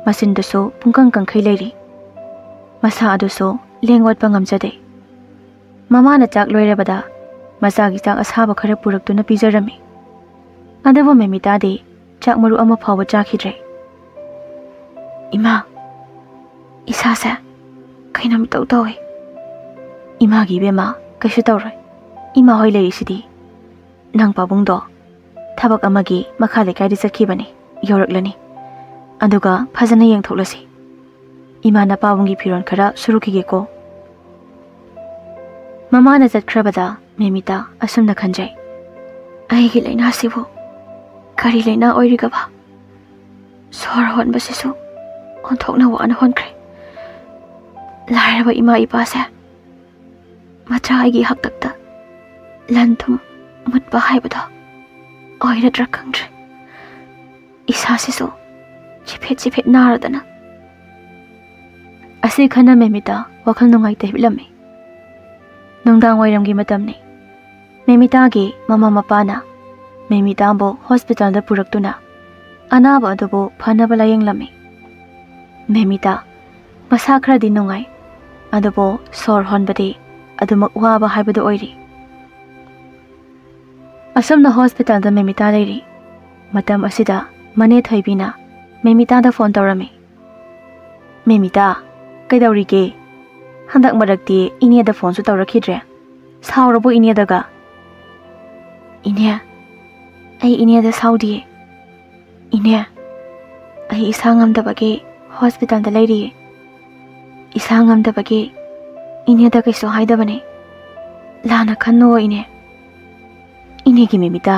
ꯃꯆꯤꯟꯗꯨꯁꯨ ꯄꯨꯡꯀꯪ ꯀꯪꯈꯩ ꯂꯩꯔꯤ꯫ ꯃꯁꯥ ꯑꯗꯨꯁꯨ ꯂꯦꯡ ꯑꯣꯠꯄ ꯉꯝꯖꯗꯦ꯫ ꯃꯃꯥꯅ ꯆꯥꯛ ꯂꯣꯏꯔꯕꯗ ꯃꯆꯥꯒꯤ ꯆꯥꯛ ꯑꯁꯥꯕ ꯈꯔ ꯄꯨꯔꯛꯇꯨꯅ ꯄꯤꯖꯔꯝꯃꯤ꯫ ꯑꯗꯨꯕꯨ ꯃꯦꯃꯤꯇꯥꯗꯤ ꯆꯥꯛ ꯃꯔꯨ ꯑꯃ ꯐꯥꯎꯕ ꯆꯥꯈꯤꯗ꯭ꯔꯦ꯫ "ꯏꯃꯥ, ꯏꯁꯥꯁꯦ ꯀꯩꯅꯣꯝ ꯏꯇꯧ ꯇꯧꯏ꯫" "ꯏꯃꯥꯒꯤ ꯏꯕꯦꯝꯃ, ꯀꯩꯁꯨ ꯇꯧꯔꯣꯏ꯫ ꯏꯃꯥ ꯍꯣꯏ ꯂꯩꯔꯤꯁꯤꯗꯤ꯫ ꯅꯪ ꯄꯥꯕꯨꯡꯗꯣ ꯊꯕꯛ ꯑꯃꯒꯤ ꯃꯈꯥ ꯂꯩꯀꯥꯏꯗ ꯆꯠꯈꯤꯕꯅꯤ, ꯌꯧꯔꯛꯂꯅꯤ꯫ ꯑꯗꯨꯒ ꯐꯖꯅ ꯌꯦꯡꯊꯣꯛꯂꯁꯤ꯫ ꯏꯃꯥꯅ ꯄꯥꯕꯨꯡꯒꯤ ꯐꯤꯔꯣꯜ ꯈꯔ ꯁꯨꯔꯨꯈꯤꯒꯦꯀꯣ꯫" ꯃꯃꯥꯅ ꯆꯠꯈ꯭ꯔꯕꯗ ꯃꯦꯃꯤꯇꯥ ꯑꯁꯨꯝꯅ ꯈꯟꯖꯩ, "ꯑꯩꯒꯤ ꯂꯥꯏꯅꯥꯁꯤꯕꯨ ꯀꯔꯤ ꯂꯥꯏꯅꯥ ꯑꯣꯏꯔꯤꯒꯕ? ꯁꯣꯔ ꯍꯣꯟꯕꯁꯤꯁꯨ ꯑꯣꯟꯊꯣꯛꯅ ꯋꯥꯅ ꯍꯣꯟꯈ꯭ꯔꯦ꯫ ꯂꯥꯏꯔꯕ ꯏꯃꯥ ꯏꯄꯥꯁꯦ ꯃꯆꯥ ꯑꯩꯒꯤ ꯍꯥꯛꯇꯛꯇ ꯂꯟ ꯊꯨꯝ ꯃꯨꯠꯄ ꯍꯥꯏꯕꯗꯣ ꯑꯣꯏꯔꯗ꯭ꯔꯥ ꯈꯪꯗ꯭ꯔꯦ꯫ ꯏꯁꯥꯁꯤꯁꯨ ꯆꯤꯐꯦꯠ ꯆꯤꯐꯦꯠ ꯅꯥꯔꯗꯅ꯫" ꯑꯁꯤ ꯈꯟꯅ ꯃꯦꯃꯤꯇꯥ ꯋꯥꯈꯜ ꯅꯨꯡꯉꯥꯏꯇ ꯍꯤꯞꯂꯝꯃꯤ꯫ ꯅꯨꯡꯗꯥꯡ ꯋꯥꯏꯔꯝꯒꯤ ꯃꯇꯝꯅꯤ꯫ ꯃꯦꯃꯤꯇꯥꯒꯤ ꯃꯃꯥ ꯃꯄꯥꯅ ꯃꯦꯃꯤꯇꯥꯕꯨ ꯍꯣꯁꯄꯤꯇꯥꯜꯗ ꯄꯨꯔꯛꯇꯨꯅ ꯑꯅꯥꯕ ꯑꯗꯨꯕꯨ ꯐꯅꯕ ꯂꯥꯌꯦꯡꯂꯝꯃꯤ꯫ ꯃꯦꯃꯤꯇꯥ ꯃꯁꯥ ꯈꯔꯗꯤ ꯅꯨꯡꯉꯥꯏ, ꯑꯗꯨꯕꯨ ꯁꯣꯔ ꯍꯣꯟꯕꯗꯤ ꯑꯗꯨꯃꯛ ꯋꯥꯕ ꯍꯥꯏꯕꯗꯨ ꯑꯣꯏꯔꯤ꯫ ꯑꯁꯨꯝꯅ ꯍꯣꯁꯄꯤꯇꯥꯜꯗ ꯃꯦꯃꯤꯇꯥ ꯂꯩꯔꯤ꯫ ꯃꯇꯝ ꯑꯁꯤꯗ ꯃꯅꯦ ꯊꯣꯏꯕꯤꯅ ꯃꯦꯃꯤꯇꯥꯗ ꯐꯣꯟ ꯇꯧꯔꯝꯃꯤ꯫ "ꯃꯦꯃꯤꯇꯥ, ꯀꯩꯗꯧꯔꯤꯒꯦ? ꯍꯟꯗꯛ ꯃꯔꯛꯇꯤ ꯏꯅꯦꯗ ꯐꯣꯟꯁꯨ ꯇꯧꯔꯛꯈꯤꯗ꯭ꯔꯦ꯫ ꯁꯥꯎꯔꯕꯣ ꯏꯅꯦꯗꯒ?" "ꯏꯅꯦ, ꯑꯩ ꯏꯅꯦꯗ ꯁꯥꯎꯗꯤꯌꯦ꯫ ꯏꯅꯦ, ꯑꯩ ꯏꯁꯥ ꯉꯝꯗꯕꯒꯤ ꯍꯣꯁꯄꯤꯇꯥꯜꯗ ꯂꯩꯔꯤꯌꯦ꯫ ꯏꯁꯥ ꯉꯝꯗꯕꯒꯤ ꯏꯅꯦꯗ ꯀꯩꯁꯨ ꯍꯥꯏꯗꯕꯅꯦ꯫ ꯂꯥꯟꯅ ꯈꯟꯅꯨꯋꯣ ꯏꯅꯦ꯫" "ꯏꯅꯦꯒꯤ ꯃꯦꯃꯤꯇꯥ,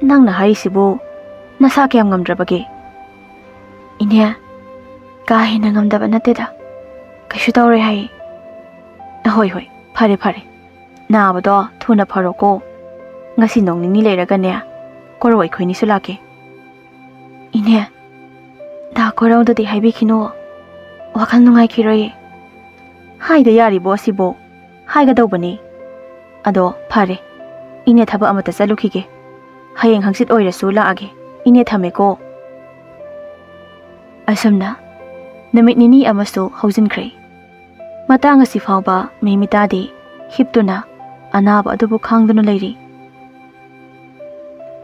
ꯅꯪꯅ ꯍꯥꯏꯔꯤꯁꯤꯕꯨ ꯅꯁꯥ ꯀꯌꯥꯝ ꯉꯝꯗ꯭ꯔꯕꯒꯦ?" "ꯏꯅꯦ, ꯀꯥ ꯍꯦꯟꯅ ꯉꯝꯗꯕ ꯅꯠꯇꯦꯗ꯫ ꯀꯩꯁꯨ ꯇꯧꯔꯣꯏ ꯍꯥꯏꯌꯦ꯫" "ꯍꯣꯏ, ꯍꯣꯏ, ꯐꯔꯦ, ꯐꯔꯦ꯫ ꯅꯥꯕꯗꯣ ꯊꯨꯅ ꯐꯔꯣꯀꯣ꯫ ꯉꯁꯤ ꯅꯣꯡ ꯅꯤꯅꯤ ꯂꯩꯔꯒꯅꯦ, ꯀꯣꯔꯧ ꯑꯩꯈꯣꯏꯅꯤꯁꯨ ꯂꯥꯛꯀꯦ꯫" "ꯏꯅꯦ, ꯗꯥ ꯀꯣꯔꯧꯗꯗꯤ ꯍꯥꯏꯕꯤꯈꯤꯅꯨ꯫ ꯋꯥꯈꯜ ꯅꯨꯡꯉꯥꯏꯈꯤꯔꯣꯏꯌꯦ꯫" "ꯍꯥꯏꯗ ꯌꯥꯔꯤꯕꯣ ꯑꯁꯤꯕꯣ? ꯍꯥꯏꯒꯗꯧꯕꯅꯤ꯫ ꯑꯗꯣ ꯐꯔꯦ, ꯏꯅꯦ ꯊꯕꯛ ꯑꯃꯇ ꯆꯠꯂꯨꯈꯤꯒꯦ꯫ ꯍꯌꯦꯡ ꯍꯪꯆꯤꯠ ꯑꯣꯏꯔꯁꯨ ꯂꯥꯛꯑꯒꯦ꯫ ꯏꯅꯦ ꯊꯝꯃꯦꯀꯣ꯫" ꯑꯁꯨꯝꯅ ꯅꯨꯃꯤꯠ ꯅꯤꯅꯤ ꯑꯃꯁꯨ ꯍꯧꯖꯤꯟꯈ꯭ꯔꯦ꯫ ꯃꯇꯥꯡ ꯑꯁꯤ ꯐꯥꯎꯕ ꯃꯦꯃꯤꯇꯥꯗꯤ ꯍꯤꯞꯇꯨꯅ ꯑꯅꯥꯕ ꯑꯗꯨꯕꯨ ꯈꯥꯡꯗꯨꯅ ꯂꯩꯔꯤ꯫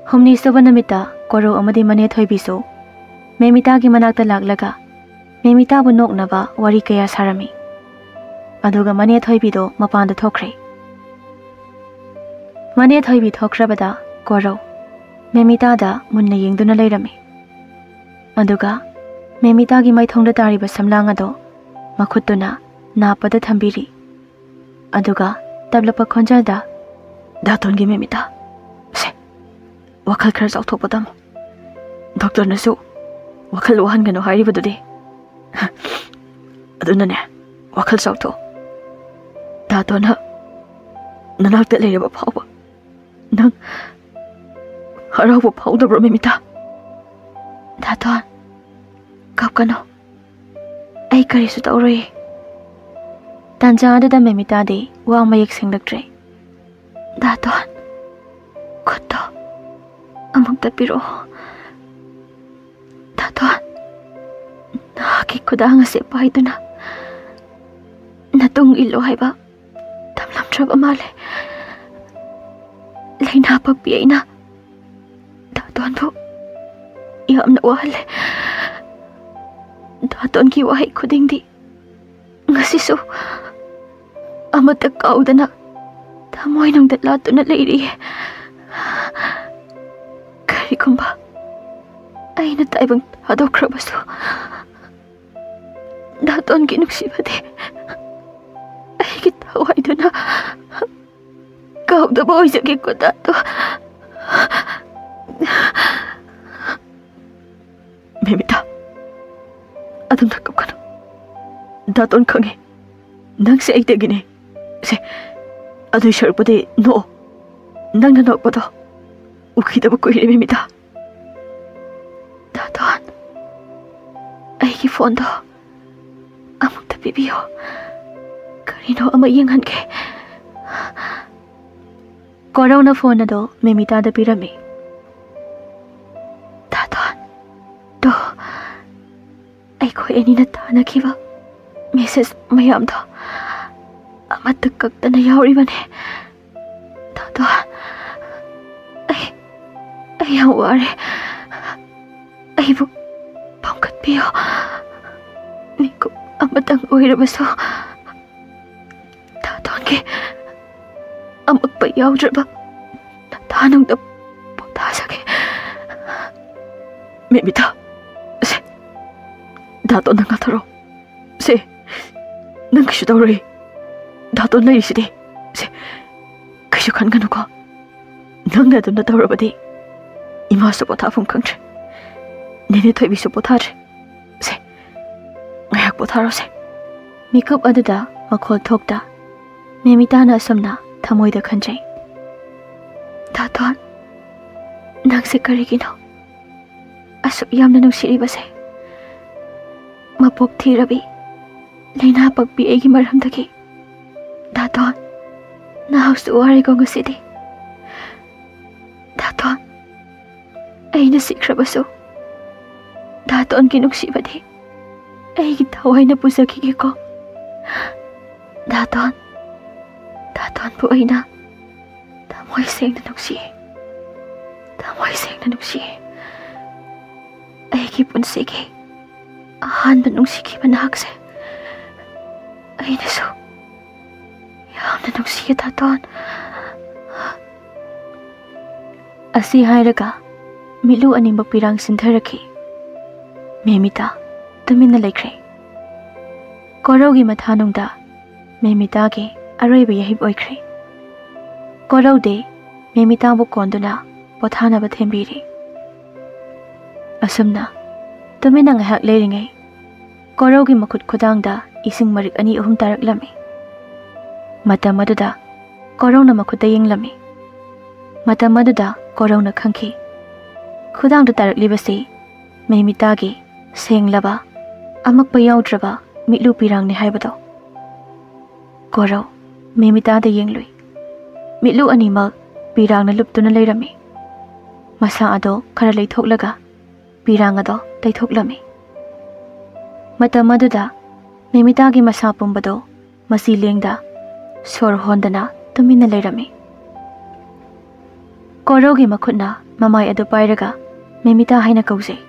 ꯍꯨꯝꯅꯤ ꯁꯨꯕ ꯅꯨꯃꯤꯠꯇ ꯀꯣꯔꯧ ꯑꯃꯗꯤ ꯃꯅꯦ ꯊꯣꯏꯕꯤꯁꯨ ꯃꯦꯃꯤꯇꯥꯒꯤ ꯃꯅꯥꯛꯇ ꯂꯥꯛꯂꯒ ꯃꯦꯃꯤꯇꯥꯕꯨ ꯅꯣꯛꯅꯕ ꯋꯥꯔꯤ ꯀꯌꯥ ꯁꯥꯔꯝꯃꯤ꯫ ꯑꯗꯨꯒ ꯃꯅꯦ ꯊꯣꯏꯕꯤꯗꯣ ꯃꯄꯥꯟꯗ ꯊꯣꯛꯈ꯭ꯔꯦ꯫ ꯃꯅꯦ ꯊꯣꯏꯕꯤ ꯊꯣꯛꯈ꯭ꯔꯕꯗ ꯀꯣꯔꯧ ꯃꯦꯃꯤꯇꯥꯗ ꯃꯨꯟꯅ ꯌꯦꯡꯗꯨꯅ ꯂꯩꯔꯝꯃꯤ꯫ ꯑꯗꯨꯒ ꯃꯦꯃꯤꯇꯥꯒꯤ ꯃꯥꯏꯊꯣꯡꯗ ꯇꯥꯔꯤꯕ ꯁꯝꯂꯥꯡ ꯑꯗꯣ ꯃꯈꯨꯠꯇꯨꯅ ꯅꯥꯞꯄꯗ ꯊꯝꯕꯤꯔꯤ꯫ ꯑꯗꯨꯒ ꯇꯞꯂꯛꯄ ꯈꯣꯟꯖꯦꯜꯗ, "ꯗꯥꯇꯣꯟꯒꯤ ꯃꯦꯃꯤꯇꯥ, ꯁꯦ, ꯋꯥꯈꯜ ꯈꯔ ꯆꯥꯎꯊꯣꯛꯄ ꯇꯝꯃꯨ꯫ ꯗꯣꯛꯇꯔꯅꯁꯨ ꯋꯥꯈꯜ ꯋꯥꯍꯟꯒꯅꯨ ꯍꯥꯏꯔꯤꯕꯗꯨꯗꯤ꯫ ꯑꯗꯨꯅꯅꯦ, ꯋꯥꯈꯜ ꯆꯥꯎꯊꯣꯛꯑꯣ꯫ ꯗꯥꯇꯣꯟꯅ ꯅꯅꯥꯛꯇ ꯂꯩꯔꯕ ꯐꯥꯎꯕ ꯅꯪ ꯍꯔꯥꯎꯕ ꯐꯥꯎꯗꯕ꯭ꯔꯣ, ꯃꯦꯃꯤꯇꯥ?" "ꯗꯥꯇꯣꯟ, ꯀꯞꯀꯅꯨ꯫ ꯑꯩ ꯀꯔꯤꯁꯨ ꯇꯧꯔꯣꯏꯌꯦ꯫" ꯇꯥꯟꯖꯥ ꯑꯗꯨꯗ ꯃꯦꯃꯤꯇꯥꯗꯤ ꯋꯥ ꯃꯌꯦꯛ ꯁꯦꯡꯂꯛꯇ꯭ꯔꯦ꯫ "ꯗꯥꯇꯣꯟ, ꯈꯨꯠꯇꯣ ꯑꯃꯨꯛꯇ ꯄꯤꯔꯛꯑꯣ꯫ ꯗꯥꯇꯣꯟ, ꯅꯍꯥꯛꯀꯤ ꯈꯨꯗꯥꯡ ꯑꯁꯦ ꯄꯥꯏꯗꯨꯅ ꯅꯇꯨꯡ ꯏꯜꯂꯣ ꯍꯥꯏꯕ ꯇꯝꯂꯝꯗ꯭ꯔꯕ ꯃꯥꯜꯂꯦ꯫ ꯂꯥꯏꯅꯥ ꯄꯛꯄꯤ ꯑꯩꯅ ꯗꯥꯇꯣꯟꯕꯨ ꯌꯥꯝꯅ ꯋꯥꯍꯜꯂꯦ꯫ ꯗꯥꯇꯣꯟꯒꯤ ꯋꯥꯍꯩ ꯈꯨꯗꯤꯡꯗꯤ ꯉꯁꯤꯁꯨ ꯑꯃꯠꯇ ꯀꯥꯎꯗꯅ ꯊꯃꯣꯏꯅꯨꯡꯗ ꯂꯥꯠꯇꯨꯅ ꯂꯩꯔꯤꯌꯦ꯫ ꯀꯔꯤꯒꯨꯝꯕ ꯑꯩꯅ ꯇꯥꯏꯕꯪ ꯊꯥꯗꯣꯛꯈ꯭ꯔꯕꯁꯨ, ꯗꯥꯇꯣꯟꯒꯤ ꯅꯨꯡꯁꯤꯕꯗꯤ ꯑꯩꯒꯤ ꯊꯋꯥꯏꯗꯨꯅ ꯀꯥꯎꯗꯕ ꯑꯣꯏꯖꯒꯦꯀꯣ, ꯗꯥꯇꯣꯟ꯫" "ꯃꯦꯃꯤꯇꯥ, ꯑꯗꯨꯝꯅ ꯀꯞꯀꯅꯨ꯫ ꯗꯥꯇꯣꯟ ꯈꯪꯉꯦ, ꯅꯪꯁꯦ ꯑꯩꯗꯒꯤꯅꯦ꯫ ꯁꯦ, ꯑꯗꯨꯏ ꯁꯔꯨꯛꯄꯨꯗꯤ ꯅꯣꯛꯑꯣ꯫ ꯅꯪꯅ ꯅꯣꯛꯄꯗꯣ ꯎꯈꯤꯗꯕ ꯀꯨꯏꯔꯦ, ꯃꯦꯃꯤꯇꯥ꯫" "ꯗꯥꯇꯣꯟ, ꯑꯩꯒꯤ ꯐꯣꯟꯗꯣ ꯑꯃꯨꯛꯇ ꯄꯤꯕꯤꯌꯣ꯫ ꯀꯔꯤꯅꯣ ꯑꯃ ꯌꯦꯡꯍꯟꯒꯦ꯫" ꯀꯣꯔꯧꯅ ꯐꯣꯟ ꯑꯗꯣ ꯃꯦꯃꯤꯇꯥꯗ ꯄꯤꯔꯝꯃꯤ꯫ "ꯗꯥꯇꯣꯟ, ꯇꯣ, ꯑꯩꯈꯣꯏ ꯑꯅꯤꯅ ꯊꯥꯅꯈꯤꯕ ꯃꯦꯁꯦꯖ ꯃꯌꯥꯝꯗꯣ ꯑꯃꯠꯇ ꯀꯛꯇꯅ ꯌꯥꯎꯔꯤꯕꯅꯦ꯫ ꯌꯥꯝ ꯋꯥꯔꯦ꯫ ꯑꯩꯕꯨ ꯄꯥꯡꯈꯠꯄꯤꯌꯣ꯫ ꯃꯤꯀꯨꯞ ꯑꯃꯇꯪ ꯑꯣꯏꯔꯕꯁꯨ ꯗꯥꯇꯣꯟꯒꯤ ꯑꯃꯛꯄ ꯌꯥꯎꯗ꯭ꯔꯕ ꯅꯊꯥꯅꯨꯡꯗ ꯄꯣꯊꯥꯖꯒꯦ꯫ ꯃꯦꯃꯤꯇꯥ, ꯁꯦ, ꯗꯥꯇꯣꯟ, ꯅꯪ ꯉꯥꯊꯔꯣ꯫ ꯁꯦ, ꯅꯪ ꯀꯩꯁꯨ ꯇꯧꯔꯣꯏ꯫ ꯗꯥꯇꯣꯟ ꯂꯩꯔꯤꯁꯤꯗꯤ꯫ ꯁꯦ, ꯀꯩꯁꯨ ꯈꯟꯒꯅꯨꯀꯣ꯫ ꯅꯪꯅ ꯑꯗꯨꯝꯅ ꯇꯧꯔꯕꯗꯤ ꯏꯃꯥꯁꯨ ꯄꯣꯊꯥꯐꯝ ꯈꯪꯗ꯭ꯔꯦ꯫ ꯅꯦꯅꯦ ꯊꯣꯏꯕꯤꯁꯨ ꯄꯣꯊꯥꯗ꯭ꯔꯦ꯫ ꯁꯦ, ꯉꯥꯏꯍꯥꯛ ꯄꯣꯊꯥꯔꯣꯁꯦ꯫ ꯃꯤꯀꯨꯞ ꯑꯗꯨꯗ ꯃꯈꯣꯜ ꯊꯣꯛꯇ ꯃꯦꯃꯤꯇꯥꯅ ꯑꯁꯨꯝꯅ ꯊꯃꯣꯏꯗ ꯈꯟꯖꯩ, "ꯗꯥꯇꯣꯟ, ꯅꯪꯁꯦ ꯀꯔꯤꯒꯤꯅꯣ ꯑꯁꯨꯛ ꯌꯥꯝꯅ ꯅꯨꯡꯁꯤꯔꯤꯕꯁꯦ? ꯃꯄꯣꯛ ꯊꯤꯔꯕꯤ ꯂꯥꯏꯅꯥ ꯄꯛꯄꯤ ꯑꯩꯒꯤ ꯃꯔꯝꯗꯒꯤ꯫ ꯗꯥꯇꯣꯟ, ꯅꯍꯥꯛꯁꯨ ꯋꯥꯔꯦꯀꯣ ꯉꯁꯤꯗꯤ? ꯗꯥꯇꯣꯟ, ꯑꯩꯅ ꯁꯤꯈ꯭ꯔꯕꯁꯨ ꯗꯥꯇꯣꯟꯒꯤ ꯅꯨꯡꯁꯤꯕꯗꯤ ꯑꯩꯒꯤ ꯊꯋꯥꯏꯅ ꯄꯨꯖꯈꯤꯒꯦꯀꯣ꯫ ꯗꯥꯇꯣꯟ, ꯗꯥꯇꯣꯟꯕꯨ ꯑꯩꯅ ꯊꯃꯣꯏ ꯁꯦꯡꯅ ꯅꯨꯡꯁꯤꯌꯦ꯫ ꯊꯃꯣꯏ ꯁꯦꯡꯅ ꯅꯨꯡꯁꯤꯌꯦ꯫ ꯑꯩꯒꯤ ꯄꯨꯟꯁꯤꯒꯤ ꯑꯍꯥꯟꯕ ꯅꯨꯡꯁꯤꯈꯤꯕ ꯅꯍꯥꯛꯁꯦ ꯑꯩꯅꯁꯨ ꯌꯥꯝꯅ ꯅꯨꯡꯁꯤꯌꯦ, ꯗꯥꯇꯣꯟ꯫" ꯑꯁꯤ ꯍꯥꯏꯔꯒ ꯃꯤꯠꯂꯨ ꯑꯅꯤꯃꯛ ꯄꯤꯔꯥꯡ ꯁꯤꯟꯊꯔꯛꯈꯤ꯫ ꯃꯦꯃꯤꯇꯥ ꯇꯨꯃꯤꯟꯅ ꯂꯩꯈ꯭ꯔꯦ꯫ ꯀꯣꯔꯧꯒꯤ ꯃꯊꯥꯅꯨꯡꯗ ꯃꯦꯃꯤꯇꯥꯒꯤ ꯑꯔꯣꯏꯕ ꯌꯥꯍꯤꯞ ꯑꯣꯏꯈ꯭ꯔꯦ꯫ ꯀꯣꯔꯧꯗꯤ ꯃꯦꯃꯤꯇꯥꯕꯨ ꯀꯣꯟꯗꯨꯅ ꯄꯣꯊꯥꯅꯕ ꯊꯦꯝꯕꯤꯔꯤ꯫ ꯑꯁꯨꯝꯅ ꯇꯨꯃꯤꯟꯅ ꯉꯥꯏꯍꯥꯛ ꯂꯩꯔꯤꯉꯩ, ꯀꯣꯔꯧꯒꯤ ꯃꯈꯨꯠ ꯈꯨꯗꯥꯡꯗ ꯏꯁꯤꯡ ꯃꯔꯤꯛ ꯑꯅꯤ ꯑꯍꯨꯝ ꯇꯥꯔꯛꯂꯝꯃꯤ꯫ ꯃꯇꯝ ꯑꯗꯨꯗ ꯀꯣꯔꯧꯅ ꯃꯈꯨꯠꯇ ꯌꯦꯡꯂꯝꯃꯤ꯫ ꯃꯇꯝ ꯑꯗꯨꯗ ꯀꯣꯔꯧꯅ ꯈꯪꯈꯤ, ꯈꯨꯗꯥꯡꯗ ꯇꯥꯔꯛꯂꯤꯕꯁꯤ ꯃꯦꯃꯤꯇꯥꯒꯤ ꯁꯦꯡꯂꯕ, ꯑꯃꯛꯄ ꯌꯥꯎꯗ꯭ꯔꯕ ꯃꯤꯠꯂꯨ ꯄꯤꯔꯥꯡꯅꯤ ꯍꯥꯏꯕꯗꯣ꯫ ꯀꯣꯔꯧ ꯃꯦꯃꯤꯇꯥꯗ ꯌꯦꯡꯂꯨꯏ꯫ ꯃꯤꯠꯂꯨ ꯑꯅꯤꯃꯛ ꯄꯤꯔꯥꯡꯅ ꯂꯨꯞꯇꯨꯅ ꯂꯩꯔꯝꯃꯤ꯫ ꯃꯁꯥ ꯑꯗꯣ ꯈꯔ ꯂꯩꯊꯣꯛꯂꯒ ꯄꯤꯔꯥꯡ ꯑꯗꯣ ꯇꯩꯊꯣꯛꯂꯝꯃꯤ꯫ ꯃꯇꯝ ꯑꯗꯨꯗ ꯃꯦꯃꯤꯇꯥꯒꯤ ꯃꯁꯥ ꯄꯨꯝꯕꯗꯣ ꯃꯆꯤ ꯂꯦꯡꯗ ꯁꯣꯔ ꯍꯣꯟꯗꯅ ꯇꯨꯃꯤꯟꯅ ꯂꯩꯔꯝꯃꯤ꯫ ꯀꯣꯔꯧꯒꯤ ꯃꯈꯨꯠꯅ ꯃꯃꯥꯏ ꯑꯗꯨ ꯄꯥꯏꯔꯒ ꯃꯦꯃꯤꯇꯥ ꯍꯥꯏꯅ ꯀꯧꯖꯩ꯫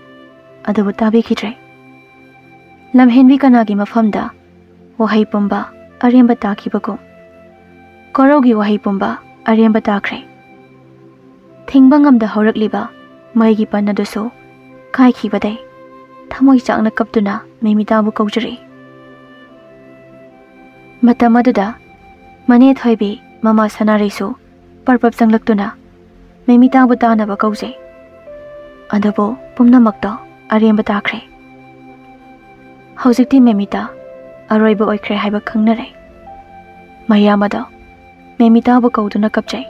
ꯑꯗꯨꯕꯨ ꯇꯥꯕꯤꯈꯤꯗ꯭ꯔꯦ꯫ ꯂꯝꯍꯦꯟꯕꯤ ꯀꯅꯥꯒꯤ ꯃꯐꯝꯗ ꯋꯥꯍꯩ ꯄꯨꯝꯕ ꯑꯔꯦꯝꯕ ꯇꯥꯈꯤꯕꯒꯨꯝ, ꯀꯣꯔꯧꯒꯤ ꯋꯥꯍꯩ ꯄꯨꯝꯕ ꯑꯔꯦꯝꯕ ꯇꯥꯈ꯭ꯔꯦ꯫ ꯊꯤꯡꯕ ꯉꯝꯗ ꯍꯧꯔꯛꯂꯤꯕ ꯃꯩꯒꯤ ꯄꯟ ꯑꯗꯨꯁꯨ ꯀꯥꯏꯈꯤꯕꯗꯩ ꯊꯃꯣꯏ ꯆꯥꯛꯅ ꯀꯞꯇꯨꯅ ꯃꯦꯃꯤꯇꯥꯕꯨ ꯀꯧꯖꯔꯛꯏ꯫ ꯃꯇꯝ ꯑꯗꯨꯗ ꯃꯅꯦ ꯊꯣꯏꯕꯤ, ꯃꯃꯥ ꯁꯅꯥꯔꯩꯁꯨ ꯄꯔꯄꯞ ꯆꯪꯂꯛꯇꯨꯅ ꯃꯦꯃꯤꯇꯥꯕꯨ ꯇꯥꯅꯕ ꯀꯧꯖꯩ꯫ ꯑꯗꯨꯕꯨ ꯄꯨꯝꯅꯃꯛꯇꯣ ꯑꯔꯦꯝꯕ ꯇꯥꯈ꯭ꯔꯦ꯫ ꯍꯧꯖꯤꯛꯇꯤ ꯃꯦꯃꯤꯇꯥ ꯑꯔꯣꯏꯕ ꯑꯣꯏꯈ꯭ꯔꯦ ꯍꯥꯏꯕ ꯈꯪꯅꯔꯦ꯫ ꯃꯌꯥꯝ ꯑꯗꯣ ꯃꯦꯃꯤꯇꯥꯕꯨ ꯀꯧꯗꯨꯅ ꯀꯞꯆꯩ꯫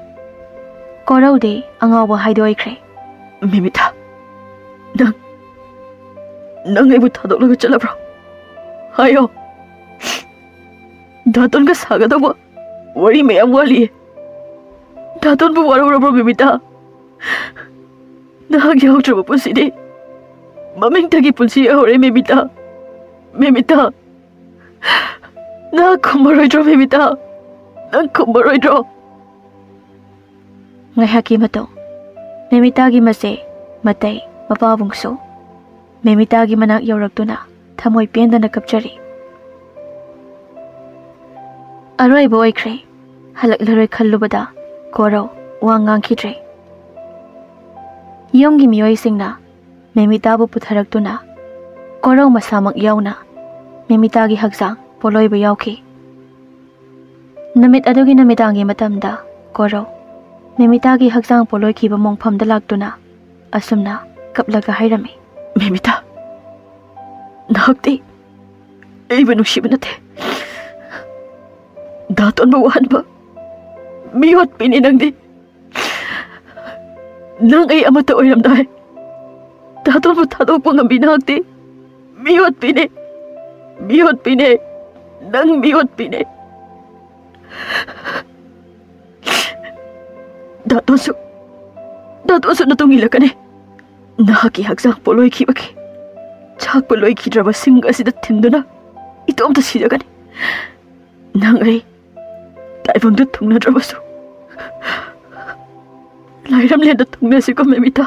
ꯀꯣꯔꯧꯗꯤ ꯑꯉꯥꯎꯕ ꯍꯥꯏꯗꯣ ꯑꯣꯏꯈ꯭ꯔꯦ꯫ "ꯃꯦꯃꯤꯇꯥ, ꯅꯪ, ꯅꯪ ꯑꯩꯕꯨ ꯊꯥꯗꯣꯛꯂꯒ ꯆꯠꯂꯕ꯭ꯔꯣ? ꯍꯥꯏꯌꯣ꯫ ꯗꯥꯇꯣꯟꯒ ꯁꯥꯒꯗꯧꯕ ꯋꯥꯔꯤ ꯃꯌꯥꯝ ꯋꯥꯠꯂꯤꯌꯦ꯫ ꯗꯥꯇꯣꯟꯕꯨ ꯋꯥꯔꯧꯔꯕ꯭ꯔꯣ ꯃꯦꯃꯤꯇꯥ? ꯅꯍꯥꯛ ꯌꯥꯎꯗ꯭ꯔꯕ ꯄꯨꯟꯁꯤꯗꯤ ꯃꯃꯤꯡꯇꯒꯤ ꯄꯨꯟꯁꯤ ꯑꯣꯏꯍꯧꯔꯦ ꯃꯦꯃꯤꯇꯥ꯫ ꯃꯦꯃꯤꯇꯥ, ꯅꯍꯥꯛ ꯈꯨꯝꯃꯔꯣꯏꯗ꯭ꯔꯣ ꯃꯦꯃꯤꯇꯥ? ꯅꯪ ꯈꯨꯝꯃꯔꯣꯏꯗ꯭ꯔꯣ?" ꯉꯥꯏꯍꯥꯛꯀꯤ ꯃꯇꯨꯡ ꯃꯦꯃꯤꯇꯥꯒꯤ ꯃꯆꯦ, ꯃꯇꯩ, ꯃꯄꯥꯕꯨꯡꯁꯨ ꯃꯦꯃꯤꯇꯥꯒꯤ ꯃꯅꯥꯛ ꯌꯧꯔꯛꯇꯨꯅ ꯊꯃꯣꯏ ꯄꯦꯟꯗꯅ ꯀꯞꯆꯔꯤ꯫ ꯑꯔꯣꯏꯕ ꯑꯣꯏꯈ꯭ꯔꯦ꯫ ꯍꯜꯂꯛꯂꯔꯣꯏ ꯈꯜꯂꯨꯕꯗ ꯀꯣꯔꯧ ꯋꯥ ꯉꯥꯡꯈꯤꯗ꯭ꯔꯦ꯫ ꯌꯨꯝꯒꯤ ꯃꯤꯑꯣꯏꯁꯤꯡꯅ ꯃꯦꯃꯤꯇꯥꯕꯨ ꯄꯨꯊꯔꯛꯇꯨꯅ ꯀꯣꯔꯧ ꯃꯁꯥꯃꯛ ꯌꯥꯎꯅ ꯃꯦꯃꯤꯇꯥꯒꯤ ꯍꯛꯆꯥꯡ ꯄꯣꯠꯂꯣꯏꯕ ꯌꯥꯎꯈꯤ꯫ ꯅꯨꯃꯤꯠ ꯑꯗꯨꯒꯤ ꯅꯨꯃꯤꯗꯥꯡꯒꯤ ꯃꯇꯝꯗ ꯀꯣꯔꯧ ꯃꯦꯃꯤꯇꯥꯒꯤ ꯍꯛꯆꯥꯡ ꯄꯣꯠꯂꯣꯏꯈꯤꯕ ꯃꯣꯡꯐꯝꯗ ꯂꯥꯛꯇꯨꯅ ꯑꯁꯨꯝꯅ ꯀꯞꯂꯒ ꯍꯥꯏꯔꯝꯃꯤ꯫ "ꯃꯦꯃꯤꯇꯥ, ꯅꯍꯥꯛꯇꯤ ꯑꯩꯕꯨ ꯅꯨꯡꯁꯤꯕ ꯅꯠꯇꯦ꯫ ꯗꯥꯇꯣꯟꯕꯨ ꯋꯥꯍꯟꯕ ꯃꯤꯑꯣꯠꯄꯤꯅꯤ ꯅꯪꯗꯤ꯫ ꯅꯪ ꯑꯩ ꯑꯃꯠꯇ ꯑꯣꯏꯔꯝꯗꯥꯏ꯫ ꯗꯥꯇꯣꯟꯕꯨ ꯊꯥꯗꯣꯛꯄ ꯉꯝꯕꯤ ꯅꯍꯥꯛꯇꯤ ꯃꯤꯑꯣꯠꯄꯤꯅꯤ꯫ ꯃꯤꯑꯣꯠꯄꯤꯅꯤ꯫ ꯅꯪ ꯃꯤꯑꯣꯠꯄꯤꯅꯤ꯫ ꯗꯥꯇꯣꯟꯁꯨ, ꯗꯥꯇꯣꯟꯁꯨ ꯅꯇꯨꯡ ꯏꯜꯂꯛꯀꯅꯤ꯫ ꯅꯍꯥꯛꯀꯤ ꯍꯛꯆꯥꯡ ꯄꯣꯠꯂꯣꯏꯈꯤꯕꯒꯤ ꯆꯥꯛꯄ ꯂꯣꯏꯈꯤꯗ꯭ꯔꯕ ꯁꯤꯡ ꯑꯁꯤꯗ ꯊꯤꯟꯗꯨꯅ ꯏꯇꯣꯝꯇ ꯁꯤꯖꯒꯅꯤ꯫ ꯅꯪ ꯑꯩ ꯇꯥꯏꯕꯪꯗ ꯊꯨꯡꯅꯗ꯭ꯔꯕꯁꯨ, ꯅꯥꯏꯔꯝꯂꯦꯟꯗ ꯊꯨꯡꯅꯁꯤꯀꯣ ꯃꯦꯃꯤꯇꯥ꯫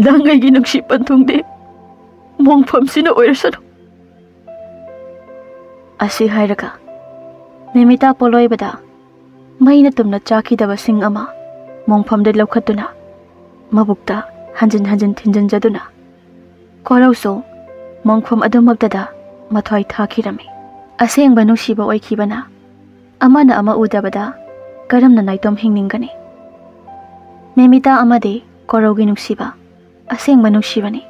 ꯅꯪ ꯑꯩꯒꯤ ꯅꯨꯡꯁꯤ ꯄꯟꯊꯨꯡꯗꯤ ꯃꯣꯡꯐꯝꯁꯤꯅ ꯑꯣꯏꯔꯁꯅꯨ꯫ ꯑꯁꯤ ꯍꯥꯏꯔꯒ ꯃꯦꯃꯤꯇꯥ ꯄꯣꯂꯣꯏꯕꯗ ꯃꯩꯅ ꯇꯨꯝꯅ ꯆꯥꯈꯤꯗꯕ ꯁꯤꯡ ꯑꯃ ꯃꯣꯡꯐꯝꯗ ꯂꯧꯈꯠꯇꯨꯅ ꯃꯕꯨꯛꯇ ꯍꯟꯖꯤꯟ ꯍꯟꯖꯤꯟ ꯊꯤꯟꯖꯤꯟꯖꯗꯨꯅ ꯀꯣꯔꯧꯁꯨ ꯃꯣꯡꯐꯝ ꯑꯗꯨꯃꯛꯇꯗ ꯃꯊ꯭ꯋꯥꯏ ꯊꯥꯈꯤꯔꯝꯃꯤ꯫ ꯑꯁꯦꯡꯕ ꯅꯨꯡꯁꯤꯕ ꯑꯣꯏꯈꯤꯕꯅ ꯑꯃꯅ ꯑꯃ ꯎꯗꯕꯗ ꯀꯔꯝꯅ ꯅꯥꯏꯇꯣꯝ ꯍꯤꯡꯅꯤꯡꯒꯅꯤ? ꯃꯦꯃꯤꯇꯥ ꯑꯃꯗꯤ ꯀꯣꯔꯧꯒꯤ ꯅꯨꯡꯁꯤꯕ ꯑꯁꯦꯡꯕ ꯅꯨꯡꯁꯤꯕꯅꯤ꯫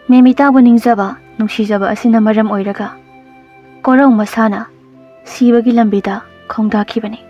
ꯃꯦꯃꯤꯇꯥꯕꯨ ꯅꯤꯡꯖꯕ, ꯅꯨꯡꯁꯤꯖꯕ ꯑꯁꯤꯅ ꯃꯔꯝ ꯑꯣꯏꯔꯒ ꯀꯣꯔꯧ ꯃꯁꯥꯅ ꯁꯤꯕꯒꯤ ꯂꯝꯕꯤꯗ ꯈꯣꯡꯗꯥꯈꯤꯕꯅꯤ꯫